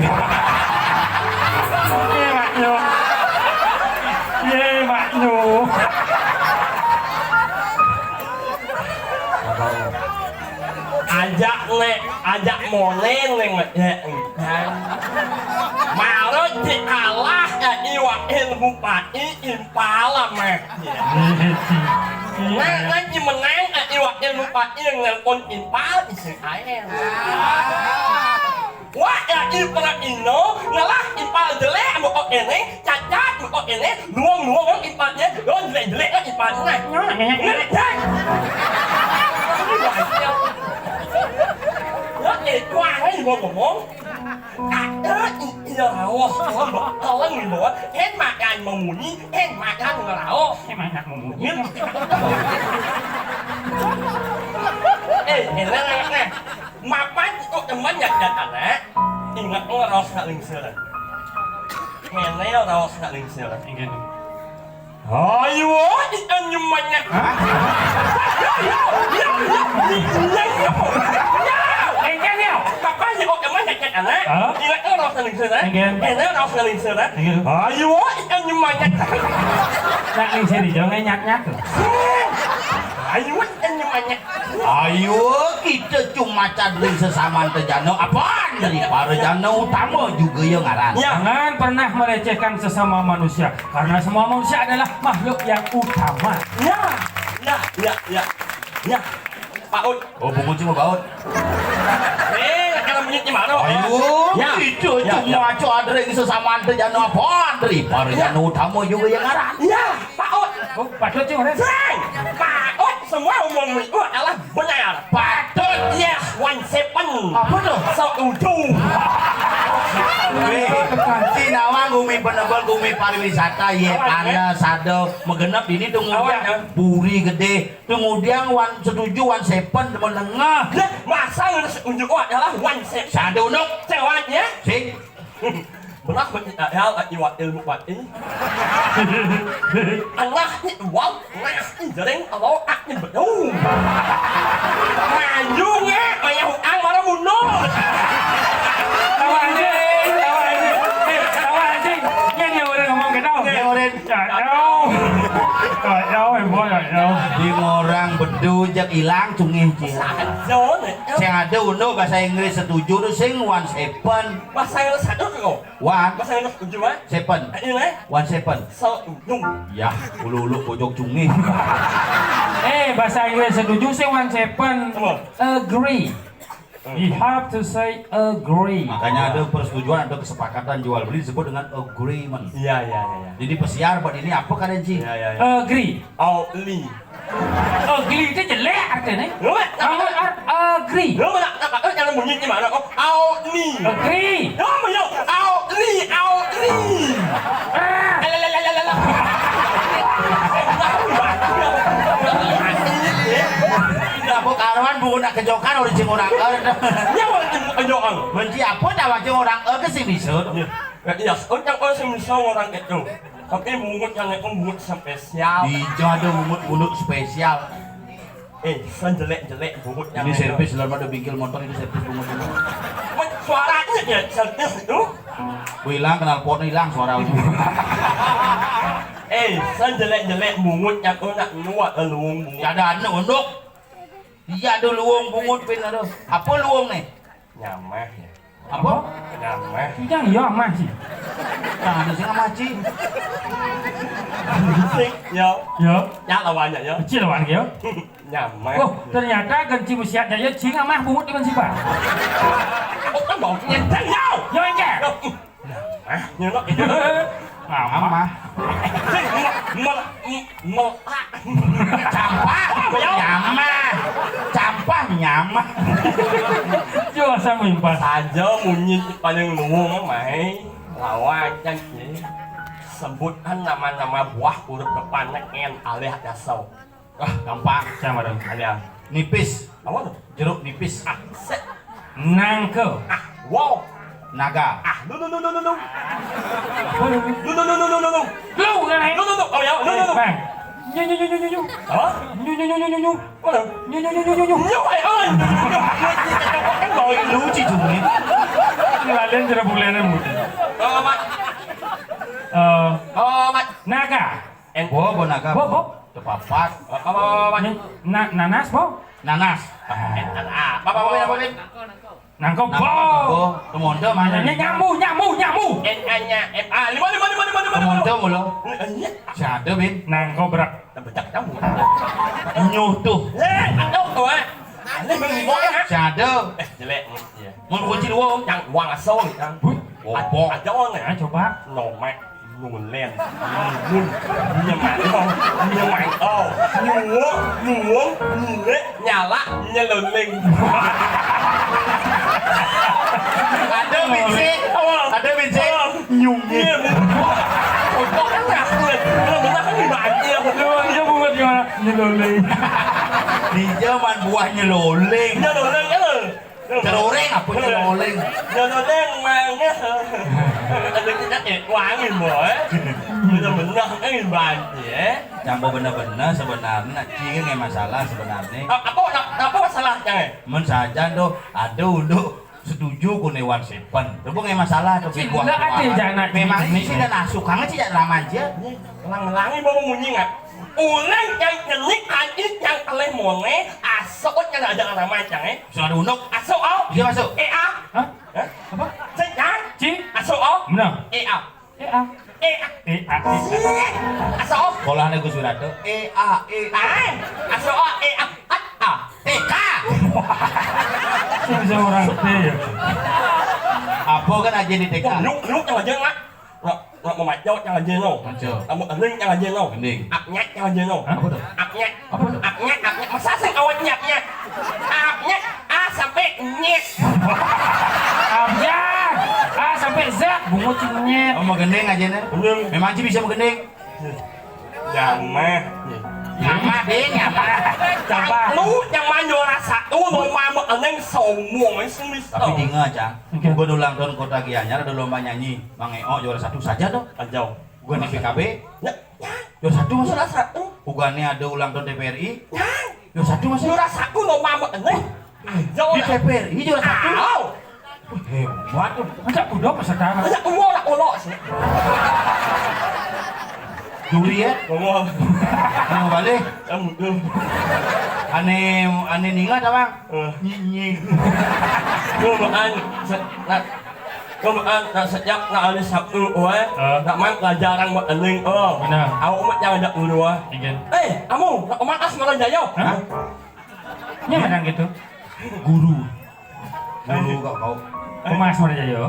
Nye, maknyo. Nye, maknyo. Ajak nek, ajak moneng neng ngecek. Maro dialah ka iwak ilmu pai impala meh. Nah, nanti menang ka iwak ilmu pai yang nelpon impal isi air. Wah, ya, ipar ino, ngalah ipar jelek, ambek kok kene, cacat, ambek kok kene, luang-luang, ipar dia, luang jelek-jelek, ipar dia. Nah, nah, nah, nah. Ya, eh, tuang, eh, ngomong. Ada, i-, iya, rawas, kawan, ngomong. Hen makan memunyi, hen makan ngerawas. Hen makan memunyi. Eh, enak, enak, nah. Mapan kok teman nyat-nyat anak, ingat lo raos nak lingsir. Ngene raos nak lingsir. Inggih. Ayo, ikan nyemanya. Hah? Yo, yo, yo, yo, yo, yo, yo. Inggih, yo. Mapan kok teman nyat-nyat anak, hah? Ingat lo raos nak lingsir, eh? Inggih. Ngene raos nak lingsir, eh? Inggih. Ayo, ikan nyemanya. Nak lingsir ijo nyat-nyat. Ayo, ikan nyemanya. Ayo, kita cuma cadring sesama tejano. Apaan dari para jano utama juga ya ngaran. Ya. Jangan pernah melecehkan sesama manusia, karena semua manusia adalah makhluk yang utama. Ya, ya, ya, ya. Ya, Pak Ut. Oh, bungut cuma baut. Eh, kalau bunyi gimana? Ayo, ya, kita ya, cuma ya. Cadring sesama tejano. Apaan dari para jano utama juga ya ngaran. Ya. Pak Ut. Oh, patut, Cing, Ren. Sing! Pak Ut, semua umum itu adalah benar. Patut. Yes, one seven. Apa tuh? Setuju. Wih, si Nawang gumi penebel, gumi pariwisata, ye, awan, eh? Panas, ada, megenep ini tuh ngudiang, awan, eh? Buri gede, tuh ngudiang wan setuju, one seven, menengah. Lah, masa yang setuju adalah one seven? Sadu, Nuk. Ceweknya? Sing. Belah bagi ayal, aki wakil bupati. Anak ni uang, nah, ni jering, awak ni bedu. Maju nge, maya hutang, marah mundur. Tawa anjing, tawa anjing. Eh, tawa anjing. Ini dia orang ngomong ke tau. Dia orang. Tak tahu. Tak tahu, eh, boy, tak tahu. Di orang bedu jak hilang, cungih, cing. Sajo, nek. Sing ada undo bahasa Inggris setuju tu, sing one seven. Bahasa Inggris satu tu, kau? One. Bahasa Inggris tujuh, eh? Seven. Eh, ini, eh? One seven. So, no. Yah, ulu-ulu bojog cungih. Eh, bahasa Inggris setuju sih one seven. Apa? Agree. Hmm. You have to say agree. Makanya ada persetujuan atau kesepakatan jual beli disebut dengan agreement. Iya, iya, iya, iya. Jadi pesiar buat ini apa kan, Ji? Iya, iya, iya. Agree. Auli. Ugly itu jelek artinya. Lu, Bangun art agree. Lu nak, nak, nak, jangan bunyi gimana kok? Auli. Agree. Lu, lu, Auli, Auli. Ah. Alalalalalala. Nah, bu karuan, bu nak kejokan, udah cing orang er. Ya, udah cing orang er. Benci apa dah, wajah orang er ke sini, Sur? Iya. Ya, iya, untuk orang sing bisa orang itu. Tapi bungut yang itu bungut spesial. Ijo ada bungut-bungut spesial. Eh, sejelek-jelek bungut yang ini itu. Servis dalam ada bingkil motor itu servis bungut itu. Men-, suaranya ya servis itu. Wih, hilang knalpotnya hilang suara. Eh, sejelek-jelek bungut yang itu nak nuat luung bungut. Ya ada anu unduk. Iya ada luung bungut pin ada. Apa luung nih? Nyamah ya. Apa? Nyamah. Yang iya mah sih. Nah, ada sing mah, Ci. Sing, yo. Yo. Ya lawannya, yo. Kecil lawan yo. Nyamah. Oh, ternyata ganti musiat daya cing amah bungut dengan sipa. Oh, kan bau nyenteng, yo. Yo, enggak. Nyamah, nyelok itu. Amah. Sing, mel-, mel-, Melak. Campah. Oh, ya. Nyamah. Campah nyamah. Yo, asam impas. Saja munyi paling luwung, mai. Lawan kan, ye. Sebutkan nama-nama buah huruf depan N alih dasar. Ah, gampang. Sama dong. Alih. Nipis. Apa tuh? Jeruk nipis. Ah, sik. Nangka. Ah, wow. Naga. Ah, lu, lu, lu, lu, lu, lu. Lu, lu, lu, lu, lu, lu, lu. Lu, kan, eh? Lu, lu, lu. Oh, ya, lu, lu, lu. Eh, Bang. Nyu, nyu, nyu, nyu, nyu, nyu. Apa? Nyu, nyu, nyu, nyu, nyu, nyu. Nyu, eh, oh, nyu, nyu, nyu. Kan bawa lucu tuh, nih. Ngelalin cara bulannya, Bu. Oh, Mat. Eh, Oh, Mat. Naga. En- Bo, bo naga. Bo, bo. Tepapat. Apa, apa, apa, apa? Ini na-, nanas, bo? Nanas. Ah, en-, ah, apa, apa, apa, apa, apa? Nangkep, Nangkep, bo. Bo. Temonto mana? Ini nyambu, nyambu, nyambu. En-, anya, em-, ah, lima, lima, lima, lima, lima, lima. Temonto mulu. Eh, iya. Siapa, Bin? Nangkobrak. Tebedak kamu. Nyuh tuh. Eh, aduh, tuh, eh. Ini beli boy, ah. Siapa? Eh, jelek, iya. Mun kunci dua, Om. Yang uang asal, kan. Wih, goblok. Aja uang, ya. Ah, coba. Nomek, nulen, nulen, nyemantau, nyemantau, nyuwuk, nyuwung, nyuwek, nyala, nyeluling. Ada, Bin, sih. Apa? Ada, Bin, sih. Apa? Nyungit. Iya, Bin. Untuk kan nggak kuat. Kalau benar kan dibanjir. Iya, Bu, gimana? Nyeluling. Di zaman buah nyeluling. Nyeluling, eh. Ceroring apa ceroring? Ceroring mangga. Ada kita, eh, wangi, boy. Bener-bener, eh, banci, eh. Jambo bener-bener sebenarnya, cing nggak masalah sebenarnya. A-, apa, apa masalahnya, eh? Men saja tuh, aduh, udah setuju ku newan sepen. Itu nggak masalah tuh. Cing, buah nggak ada buahan. Jana memang cing. Ini sih dan asuh kangen sih, ramah aja. Langi-langi mau munyi nggak? Ulang yang nyenik, anjing yang keleh mone, asok yang ada nama cang, eh. Sudah unduk. Asok, au. Iya, masuk. Eh, ah. Hah? Hah? Apa? Sejak. Ci? Asok, au. Benar. Eh, ah. Eh, ah. Eh, ah. Eh, ah. Asok. Sekolahnya Gus Wirata. Eh, ah, eh, ah. Asok, au. Eh, ah. Ah, ah. T K. Bisa orang T ya. Apa kan aja di T K? Nuk, nuk yang aja, Mak. Nggak, nggak mau macot yang aja, no. Macot. Kamu ening yang aja, no. Ening. Apnyat yang aja, no. Hah? Apa tuh? Apnyat. Apa tuh? Apnyat, apnyat. Masa sih awet nyat, nyat? Apnyat. A sampai nyet. Abjad. A sampai Z. Bungut cing nyet. Oh, mau gending aja, nih. Gending. Memang sih bisa mau gending. Jamah. Jamah, deh, jamah. Coba. Lu yang main juara satu, lu main ening sombong, sih, Mister. Tapi dinga, Cang. Oke. Bukan ulang tahun Kota Gianyar, ada lomba nyanyi. Mang Eo juara satu saja dong. Anjau. Gua di P K B. Ya, ya. Juara satu, Mas. Juara satu. Bukannya ada ulang tahun T V R I? Ya. Juara satu, Mas. Juara satu, lomba ening. Anjau. Di lah. T V R I juara satu. Au. Wih, hebat tuh. Masa udah peserta? Masa umur lah, ulo sih. Juli ya? Umur. Yang balik. Yang belum. Ane, ane ningat apa? Eh. Nyi-, nyi. Lu makan se-, nak, lu makan, nak sejak nak hari Sabtu, weh. Eh. Nak main pelajaran buat ening, oh. Benar. Awak umat yang ajak dulu, weh. Iya. Eh, kamu, nak makan asmara jaya? Hah? Ini menang gitu. Guru. Guru kok kau. Kumaha Asmara Jaya?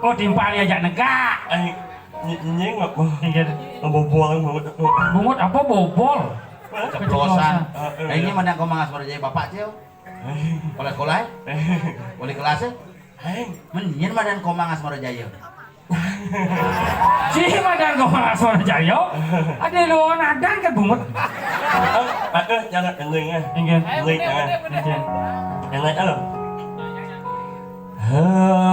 Oh, timpal ya, jak negak. Eh, ny-, nying apa? Inggih. Bobol banget aku. Bungut apa bobol? Hah? Keceplosan. Heeh. Nah, ini mana kau Mang Asmara Jaya bapak, Cil? Sekolah-sekolah, eh? Wali kelas, eh? Hei. Mendingan madan Komang Asmara Jaya. Cih, madan Komang Asmara Jaya. Ada lu nadan ke bungut. Aduh, jangan ening, eh. Inggih. Ening, eh. Inggih. Ening, eh. Hemang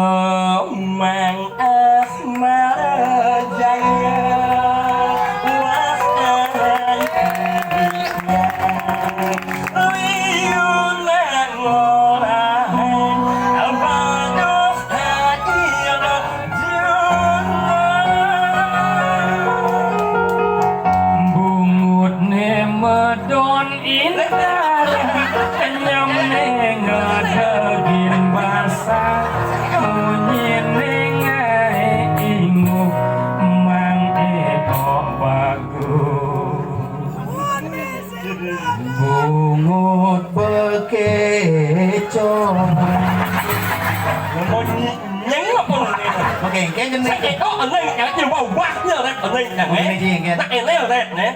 Asmara Jaya, was Bungut ne medon indah, kenyam ne ngadegin basah, munyi ne ngai inguh, mang eko bagus. Bungut bekecoh. Ngomong nyeng apa lu ini? Oke, kayak gini. Saya kok eneng, yang di bawahnya rap eneng, yang, eh. Oke, oke. Nak, ini rap, nih.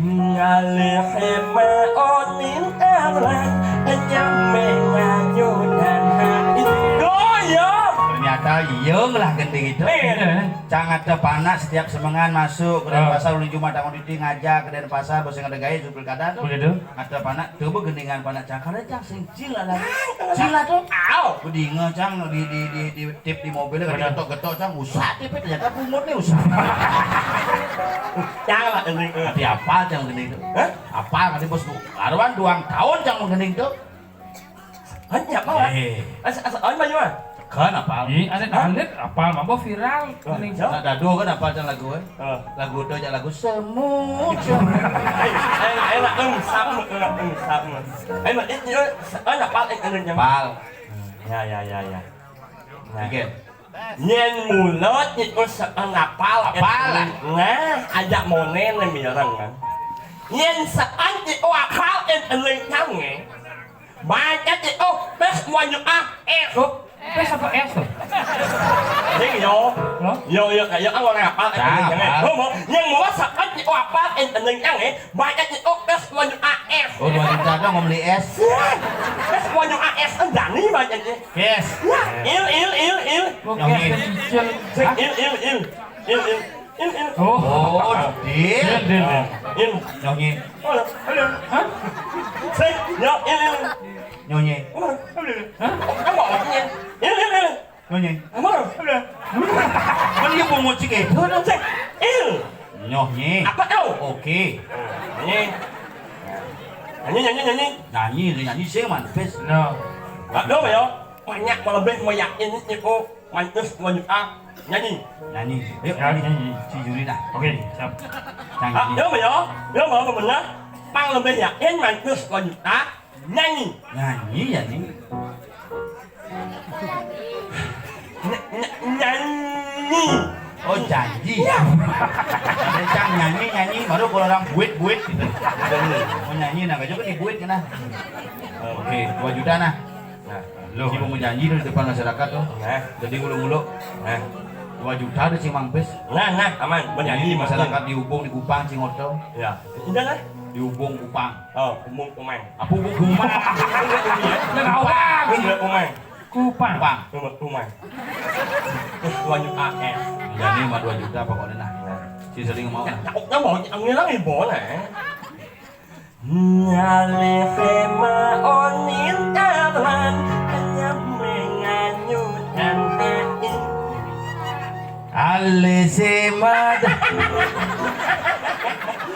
Ngalih hema onin arah, nyameng ngajudan hati. Oh, iya. Ternyata iya ngelah gending itu. Iya. Cang, ada panak setiap semengan masuk ke Denpasar, ulin Jumat, tanggal titik ngajak ke Denpasar, bos yang ada gaya supir kada tuh. Begitu. Ada panak tuh begendingan panak cang, kada cang sing cila lagi. Cila tuh. Au. Bedinga cang di di di di tip di mobilnya kada getok-getok cang, usah tip ternyata pungut nih usah. Cang lah gending. Tapi apal cang gending tuh. Hah? Apal tadi bos tuh. Karuan duang tahun cang gending tuh. Hanya apa? Eh. Asa asa awan banyu ah. Kan apal? Ih, ada alit apal mah viral. Gending. Nah, dadu kan apal cang lagu eh. Lagu tuh aja lagu semut. Ayo ayo lah engsam engsam. Ayo mah itu kan apal eh gending. Apal. Ya ya ya ya. Nah. Oke. Nyén mulut itu seueun apal. Apal. Nah, ajak moné né mireng kan. Nyén seueun itu apal éléng cangé. Baca itu pes wajah ah eh. Oh, pes apa es tuh? Ding yo. Hah? Yo yo yo aku orang apal éléng cangé. Nyén mulut seueun itu apal éléng cangé. Baca itu pes wajah ah eh. Oh, dua juta dong mau beli es. Pes wajah ah eh dani baca itu. Yes. Il il il il. Nyongi. Cicil. Il il il. Il il. Il il. Oh. Oh, deal. Deal, deal, deal. Il. Nyongi. Halo, halo. Hah? Sik, yo, il il. Nyonyi. Halo, halo. Hah? Apa artinya? Il il il. Nyonyi. Halo, halo. Kan dia pungut sih gitu. Sik, il. Nyonyi. Apa kau? Oke. Nyanyi. Nyanyi, nyanyi, nyanyi. Nyanyi, nyanyi sih mantis. No. Aduh ya. Banyak lebih meyakin itu mantis wanita nyanyi. Nyanyi. Ayo nyanyi. Si Juri dah. Oke, siap. Nyanyi. Aduh ya. Ya mau benar. Pang lebih yakin mantis wanita nyanyi. Nyanyi ya nih. Ny- ny- nyanyi. Oh janji. Ada cang nyanyi nyanyi baru kalau orang buit buit gitu. Mau nyanyi nah juga nih buit kena. Oke, dua juta nah. Nah, lo. Si mau janji di depan masyarakat tuh. Nah. Jadi ngulu-ngulu. Nah. Dua juta ada si Mang Pes. Nah, nah, aman. Jadi masyarakat di Ubung di Kupang Cingoto. Ya. Udah lah. Di Ubung Kupang. Oh, Ubung Kumang. Apa Ubung Kumang? Enggak Ubung. Kupang. Kupang. Rumah, rumah. Terus dua juta eh. Jadi mah dua juta pokoknya nah. Si sering mau nah. Takutnya mau ngilang ibu nah. Nyalih sema onin taran hanya menganyutan hain. Alih sema.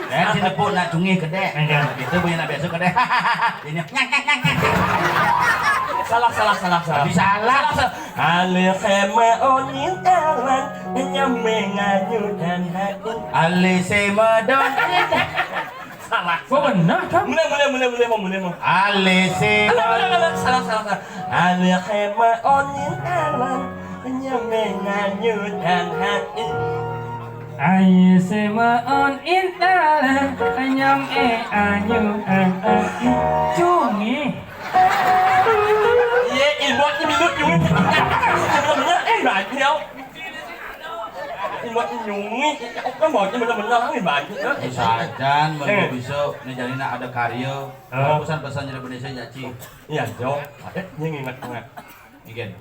Eh, si nepuk nak cungih kedek. Itu punya nak biasa kedek. Ini. Salah, salah, salah, salah. Tapi salah. Salah, salah. Alih sema onin taran hanya menganyutan hain. Alih sema don. Salah. Kok benar kan? Mulai, mulai, mulai, mulai, mau mulai mau. Alih sema. Salah, salah, salah, salah. Alih sema onin taran hanya menganyutan hain. Aye sema on intalan nyam eh anyu an an cungi. Iya, ibu ini minum cungi. Bener-bener eh banyak. Ibu nyungi, oke mau bener-bener ini banyak. Sajan menurut bisa nih jadi nak ada karya. Pesan-pesan jadi Indonesia ya Ci. Iya Jo. Eh, ini ingat banget. Mungkin.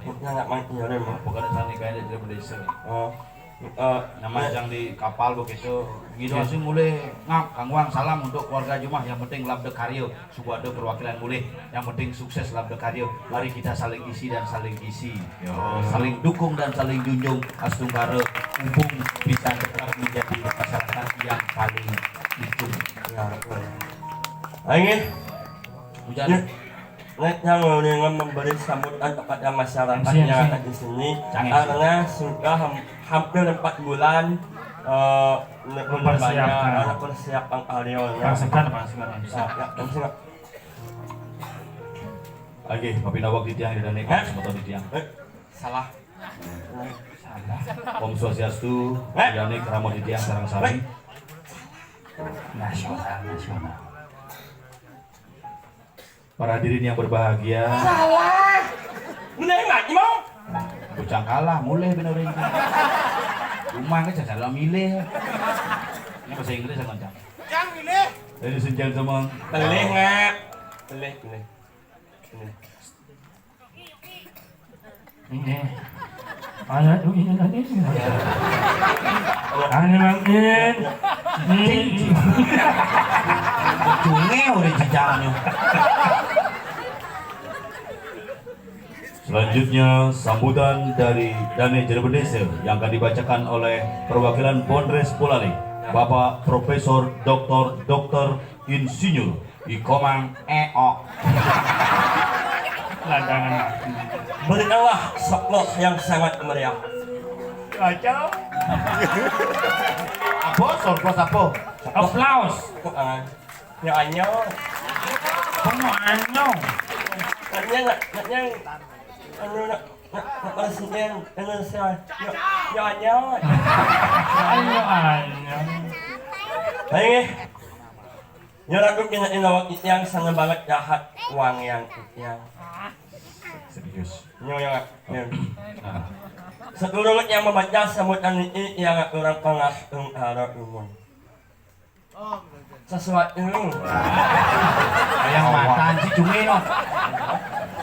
Nggak main iya deh mah. Bukan sana kayak di desa. Oh. Eh, nama yang di kapal begitu. Gitu sih mulai ngap kangguang salam untuk keluarga Jumah yang penting labda karyo suku ada perwakilan mulai yang penting sukses labda karyo mari kita saling isi dan saling isi saling dukung dan saling junjung astungkara hubung bisa tetap menjadi masyarakat yang paling itu ya. Ayo. Hujan. Nek yang dengan memberi sambutan kepada masyarakat yang ada di sini karena sudah hampir empat bulan eh mempersiapkan persiapan karyonya. Pasukan, pasukan. Oke, tapi nawak di tiang di dalam semua di tiang. Salah. Om Swastiastu, Yane Kramo di tiang sarang sami. Nasional, nasional. Para hadirin yang berbahagia. Salah. Bener nggak mau? Bocah kalah, mulai bener ini. Rumah kan salah milih. Ini bahasa Inggris sama cang. Cang milih. Ladies and gentlemen. Pelih nggak? Pelih, pelih. Pelih. Ini. Anak tuh ini tadi. Ane mangkin. Cungé udah jejangnya. Selanjutnya, sambutan dari Dane Jerebendese yang akan dibacakan oleh perwakilan Bondres Bulali, Bapak Profesor Doktor Doktor Insinyur Ikomang Eo. Landangan aku. Berikanlah sekolah yang sangat meriah. Kacau. Apa? Surprise apa? Applause. Bukan. Nyanyo. Apa nyanyo? Nyanyo, nyanyo. Anu, nak, nak, nak, presiden Indonesia. Nyanyo. Ayo, ayo. Ayo. Nyo lagu kena ina waktu yang sana banget jahat uang yang yang. Serius. Nyo yang yang. Nah. Sedulur yang membaca sambutan ini yang kurang panas ung harap umum. Sesuatu. Yang matan si cumi no.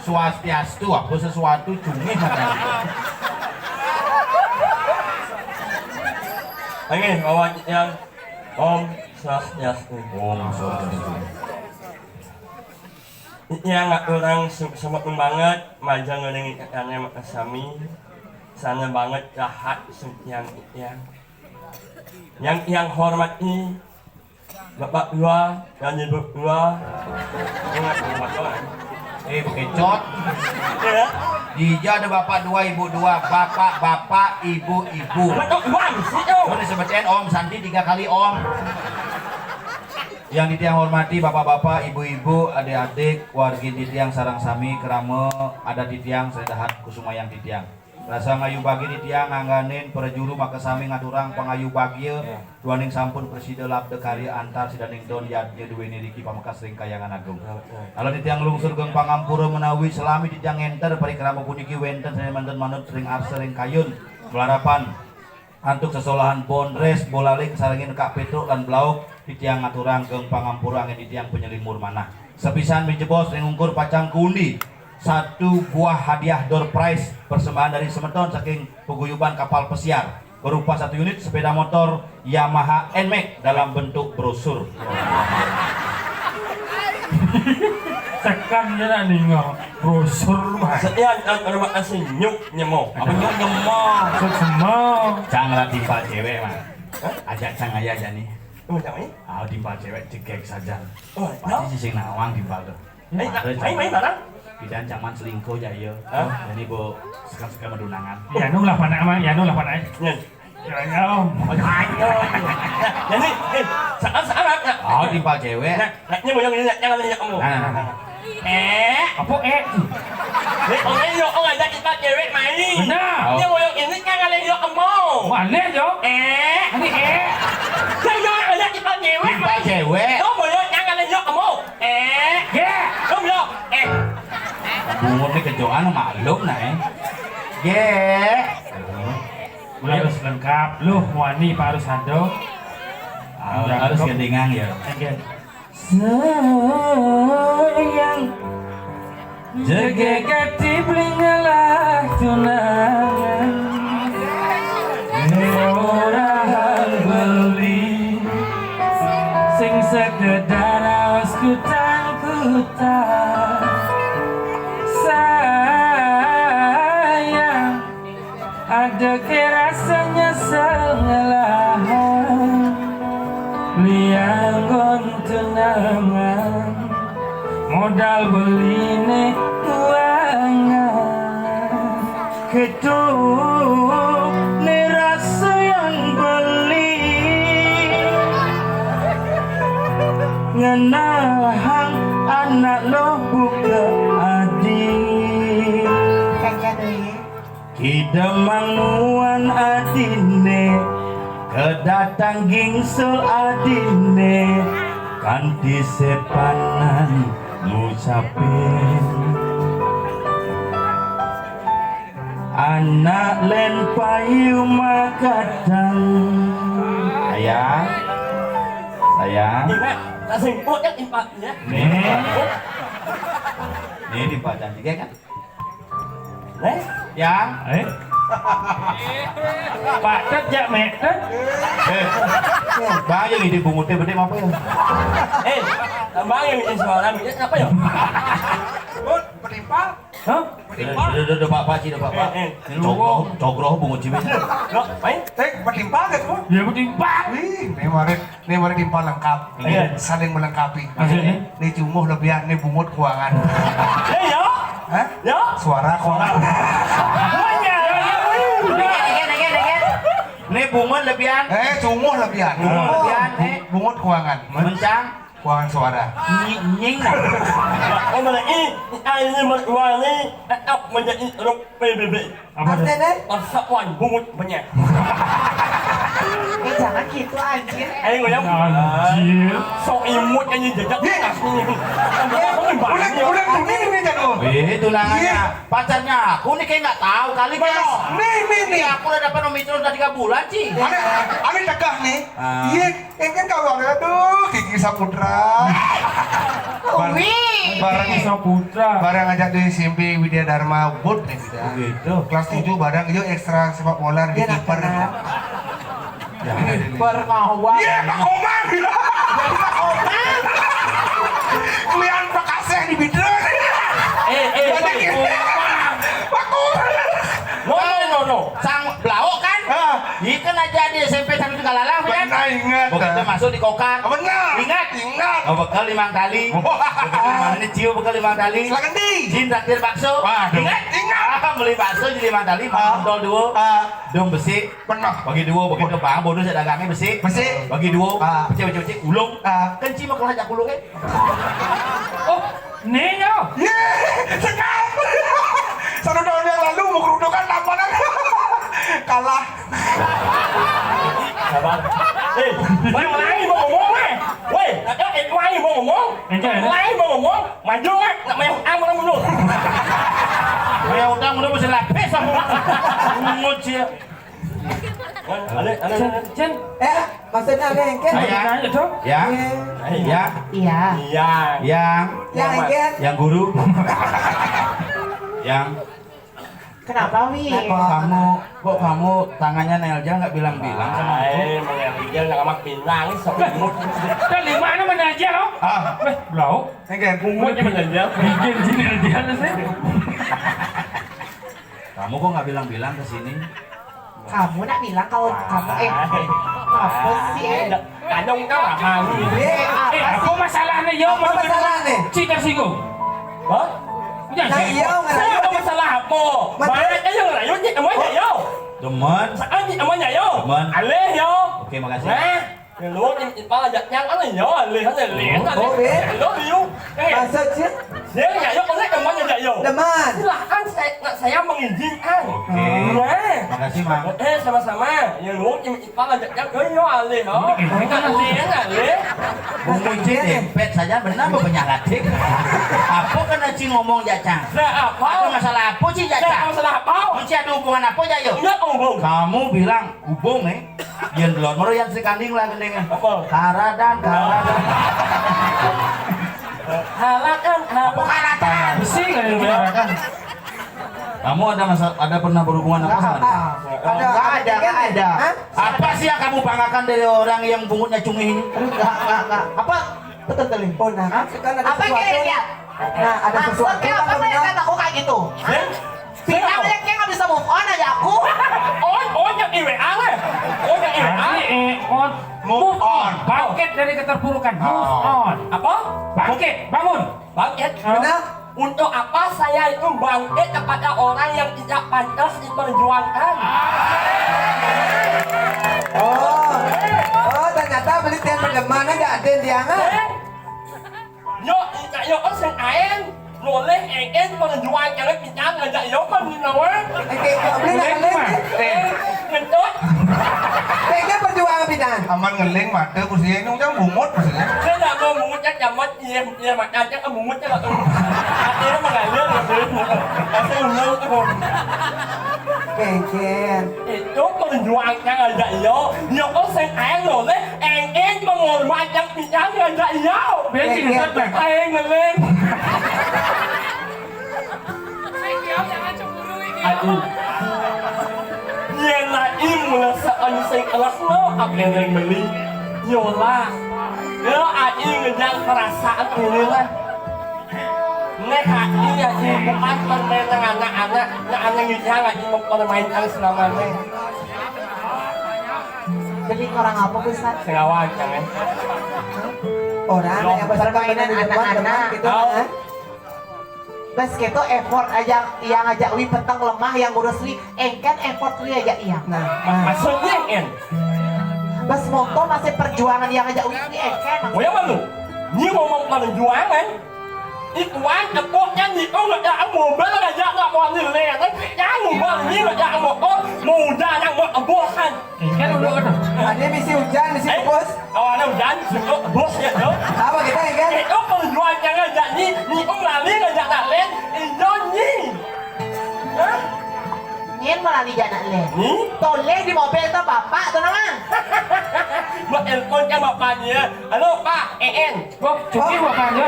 Swastiastu apa sesuatu cumi matan. Oke, bawa yang Om Swastiastu. Om Swastiastu. Yang orang semua banget, majang ngeling katanya makasami. Sana banget rahat yang yang yang yang hormati Bapak dua dan Ibu dua. Ingat Bapak dua. Eh, bekecot. Ya. Dija ada bapak dua, ibu dua, bapak, bapak, ibu, ibu. Bapak dua di situ. Lu disebutin Om Santi tiga kali Om. Yang ditiang hormati bapak-bapak, ibu-ibu, adik-adik, wargi titiang sarang sami, kerama, ada titiang, saya dahat kusumayang titiang. Rasa ngayu bagi titiang ngangganin prajuru makasami ngaturang pangayu bagia duaning sampun prasida labda karya antar sidaning don yadnya duweni riki pamekas ring Kahyangan Agung. Kalau titiang nglungsur geng pangampura menawi selami titiang ngenter parikrama puniki wenten sane manten manut ring arsa ring kayun malarapan antuk sesolahan Bondres Bolalik sarengin Kak Petruk lan Blauk titiang ngaturang geng pangampura angin titiang penyelimur manah. Sepisan mijebos ring ungkur pacang kundi satu buah hadiah door prize persembahan dari semeton saking paguyuban kapal pesiar berupa satu unit sepeda motor Yamaha Nmax dalam bentuk brosur. Sekan je nak ninga brosur bah. Sekian dan terima kasih nyuk nyemo. Apa nyuk nyemo? Sesema. Cang lah timpal cewek mah. Ajak cang aja jani. Oh, cang ni? Ah, timpal cewek cekek saja. Oh, pasti sing nawang timpal tu. Ayo, ayo, ayo, barang. Pidan caman selingkuh ya iya. Hah? Ini bu sekan-sekan medunangan. Ya nu lah panak mah, ya nu lah panak. Nya. Ya ya. Ayo. Jadi, eh, saat saat nak. Oh, timpal cewek. Nak, naknya boyong ini, naknya kalau kamu. Nah, nah, nah. Eh. Apa eh? Ni orang yo orang ada timpal cewek main. Benar. Dia boyong ini kan kalau yo kamu. Mana yo? Eh. Ini eh. Dia yo ada timpal cewek. Timpal cewek. Dia boyong kan kalau yo kamu. Eh. Ge. Lu belum? Eh. Bungut ni kejoan maklum nah eh. Ge. Harus lengkap. Lu wani harus ada. Harus kedengang ya. Oke. Sayang jegegati blingelah tunangan. Orang beli sing sekedar aus kutang-kutang. Sayang ada ke rasa nyesel ngelahan liang gon tunangan modal beline kuangan. Ketuk ni rasa yang beli ngenahang anak lo buka adi. Kidemang nuan adine kedatang gingsul adine kanti sepanan ngucapin. Anak len payu makatang. Ayah. Sayang. Kasih pokok empat ya. Nih. Nih di empat cantik ya kan? Eh? Yang? Eh? Patet jak metet. Eh, bayang ini bunguté bedé apa ya? Eh, bayang ini suara metet apa ya? Bud, betimpal. Hah? Betimpal. Udah, udah, udah, Pak, Pak, Ci, udah, Pak, Pak. Eh, eh. Ini cogroh, cogroh bungut Ci. Lo, main? Eh, betimpal deh, Bud. Ya, betimpal. Wih, ini mari, ini mari timpal lengkap. Iya. Saling melengkapi. Maksudnya? Ini cunguh lebihan, ini bungut kuangan. Eh, ya? Hah? Ya? Suara kuangan. Bukan ya? Again, again, again, again. Ini bungut lebihan. Eh, cunguh lebihan. Bungut lebihan, eh. Bungut kuangan. Mencang. Kuangan suara. Nyi-, nying. Oh, mana ini? Ah, ini mana ini? Eh, ah, menjadi rok P B B. Apa tuh? Artinya? Persatuan bungut banyak. Eh, jangan gitu, anjir. Ayo, goyang. Anjir. Sok imut aja jejak. Iya. Udah, udah, udah, ini, ini, jadul. Eh, tunangannya. Iya. Pacarnya aku nih kayak nggak tahu kali, guys. Mana? Nih, nih, nih. Iya, aku udah dapat nomor terus udah tiga bulan, Ci. Ada, ada tegah nih. Ah. Iya, ini kan kawan, aduh, Kiki Saputra. Bar-, Wih. Bareng Kiki Saputra. Bareng aja di S M P Widya Dharma Wood nih, kita. Oh, gitu. Kelas tujuh bareng, yuk, ekstra sepak bola di Iya, kiper. Nah. Ya, ini. Berkawan. Iya, Pak Komang. Jadi Pak Komang. Kalian Pak Kasih di Bidra. Eh, eh, banyak eh, ya. Pak Komang. No, no, no, no. Sang Blau kan? Ah. Iya kan aja di S M P satu Tegalalang kan? Benar, ingat. Waktu itu masuk di Kokang. Benar. Ingat? Ingat. Oh, bekal limang kali. Wah. Bekal limang, ini Ciu bekal limang kali. Silakan di. Jin traktir bakso. Waduh. Ingat? Ingat. Ah, beli bakso di limang kali, ah, makan dol dua. Ah. Dong besi. Pernah. Bagi dua, begitu, Bang. Bonus ya dagangnya besi. Besi. Bagi dua. Ah. Pecah, pecah, pecah. Ulung. Ah. Kenci mah kalah jak ulung, eh. Oh, nih, yo. Ye, sekali. Satu tahun yang lalu, mau kerudukan, lampanan. Kalah. Sabar. Eh, mana lain mau ngomong, eh? Woi, eh, eh, lain mau ngomong. Enggak, enggak. Lain mau ngomong. Maju, eh. Nak main utang orang mundur. Main utang mundur mesti lapis sama. Mungut sih. Ada, ada, ada. Cen, Cen. Eh, maksudnya ada yang kan? Ayah. Nanya, Cok. Ya. Iya. Ya. Iya. Iya. Yang. Yang Yang. Yang. Kenapa, Wi? Kok kamu, kok kamu tangannya Nelja nggak bilang-bilang sama aku? Hai, Mang Nelja nggak amat bilang, sok imut. Kan di mana Mang Nelja, loh? Ah. Eh, blau. Enggak, punggungnya Mang Nelja. Bikin si Nelja, sih. Kamu kok nggak bilang-bilang ke sini? Kamu nak bilang kalau kamu, eh, apa sih? Ada, ada undang apa? Eh, apa sih? Apa masalahnya, yo? Apa masalahnya? Ci tersinggung. Hah? Ya, nah, iya, saya ngerayu. Saya ada masalah apa? Mana yang ngerayu, Ci? Emangnya, yo? Demen. Sekarang, Ci, emangnya, yo? Demen. Alih, yo. Oke, makasih. Nah. Lu, Ipal ajak yang aneh, yo, alih, aneh, alih, aneh. Oh, eh? Lo, you. Eh. Maksud sih? Saya nggak, yo, oleh teman aja, yo. Teman. Silahkan, saya, nggak, saya mengizinkan. Oke. Nah. Makasih, Mang. Eh, sama-sama. Ya, lu, Ipal ajak yang, yo, yo, alih, yo. Ini kan alih, kan alih. Bung Muji dempet saja, benar, Bu, penyakit. Apa kena Ci ngomong, Jacang? Nah, apa? Ada masalah apa, Ci, Jacang? Nah, masalah apa? Ci ada hubungan apa, ya, yo? Enggak, Bung. Kamu bilang, hubung, eh? Yén delon mero yén Sri Kanding lah gending. Apa? Karadan, karadan. Halakan, apa halakan? Karadan? Besi kali ini karadan. Kamu ada masa, ada pernah berhubungan apa sama dia? Ada, nggak ada, nggak ada. Hah? Apa sih yang kamu banggakan dari orang yang bungutnya cungih ini? Aduh, nggak, nggak, nggak. Apa? Betul, betul. Oh, nah, kan ada sesuatu. Apa kira-kira? Nah, ada sesuatu yang benar. Maksudnya apa yang kata aku kayak gitu? Hah? Hah? Sehingga dia kayak nggak bisa move on aja aku. On, on yang I W A lah. On yang I W A. Nanti, eh, on. Move on. Bangkit dari keterpurukan. Move on. Apa? Bangkit, bangun. Bangkit. Hah? Benar. Untuk apa saya itu bangkit kepada orang yang tidak pantas diperjuangkan? Oh, oh, ternyata beli tiang pedeman aja ada di angan. Eh? Yo, ika yo kan sing aen, noleh eken perjuangan kita ngajak yo kan di nawa. Oke, kok beli nak ngeleng? Eh, ngentut. Kayaknya perjuangan pindahan. Aman ngeleng mata kursinya ini udah bungut kursinya. Saya nggak mau bungut ya, camat, iya, iya, makanya kan bungut ya, nggak tahu. Akhirnya mengalir, nggak boleh bungut. Pasti ulang tuh. Keken. Itu perjuangan ngajak yo. Yo kan sing aen noleh, eken pengorban yang Jangan, jangan, jangan. Bensin, ya, ya. Ayo, ngeleng. Aduh. Yang beli, yolah. Yo, aing ngejang perasaan ini lah. Nek aing, aing bukan permainan anak-anak, nah, anak ngejang aing mau permainan selama ini. Jadi orang apa, Ustaz? Sengawan, jangan. Orang yang permainan anak-anak gitu, oh. Kan? Bas gitu effort aja, yang aja wi peteng lemah, yang ngurus wi engken effort wi aja iya. Nah, maksudnya en. Bas moto masih perjuangan yang aja wi wi engken. Weh, malu. Ini ngomong perjuangan. Ikuan tepuknya nih, oh, nggak ada mobil aja nggak mau nih, yang mobil ini nggak ada motor, mau udah yang mau kebosan. Engken dulu, aduh. Ada misi hujan, misi bos. Awalnya hujan, suka bos ya, tuh. Apa kita engken? Itu perjuangan aja nih, nih, oh, lali ngajak lain, ijo nih. Hah? Nyen malah di jalan le. Nih? Toleh di mobil tuh bapak tuh nama. Mbak telepon kan bapaknya. Halo, Pak, E N. Wah, cungkih bapaknya.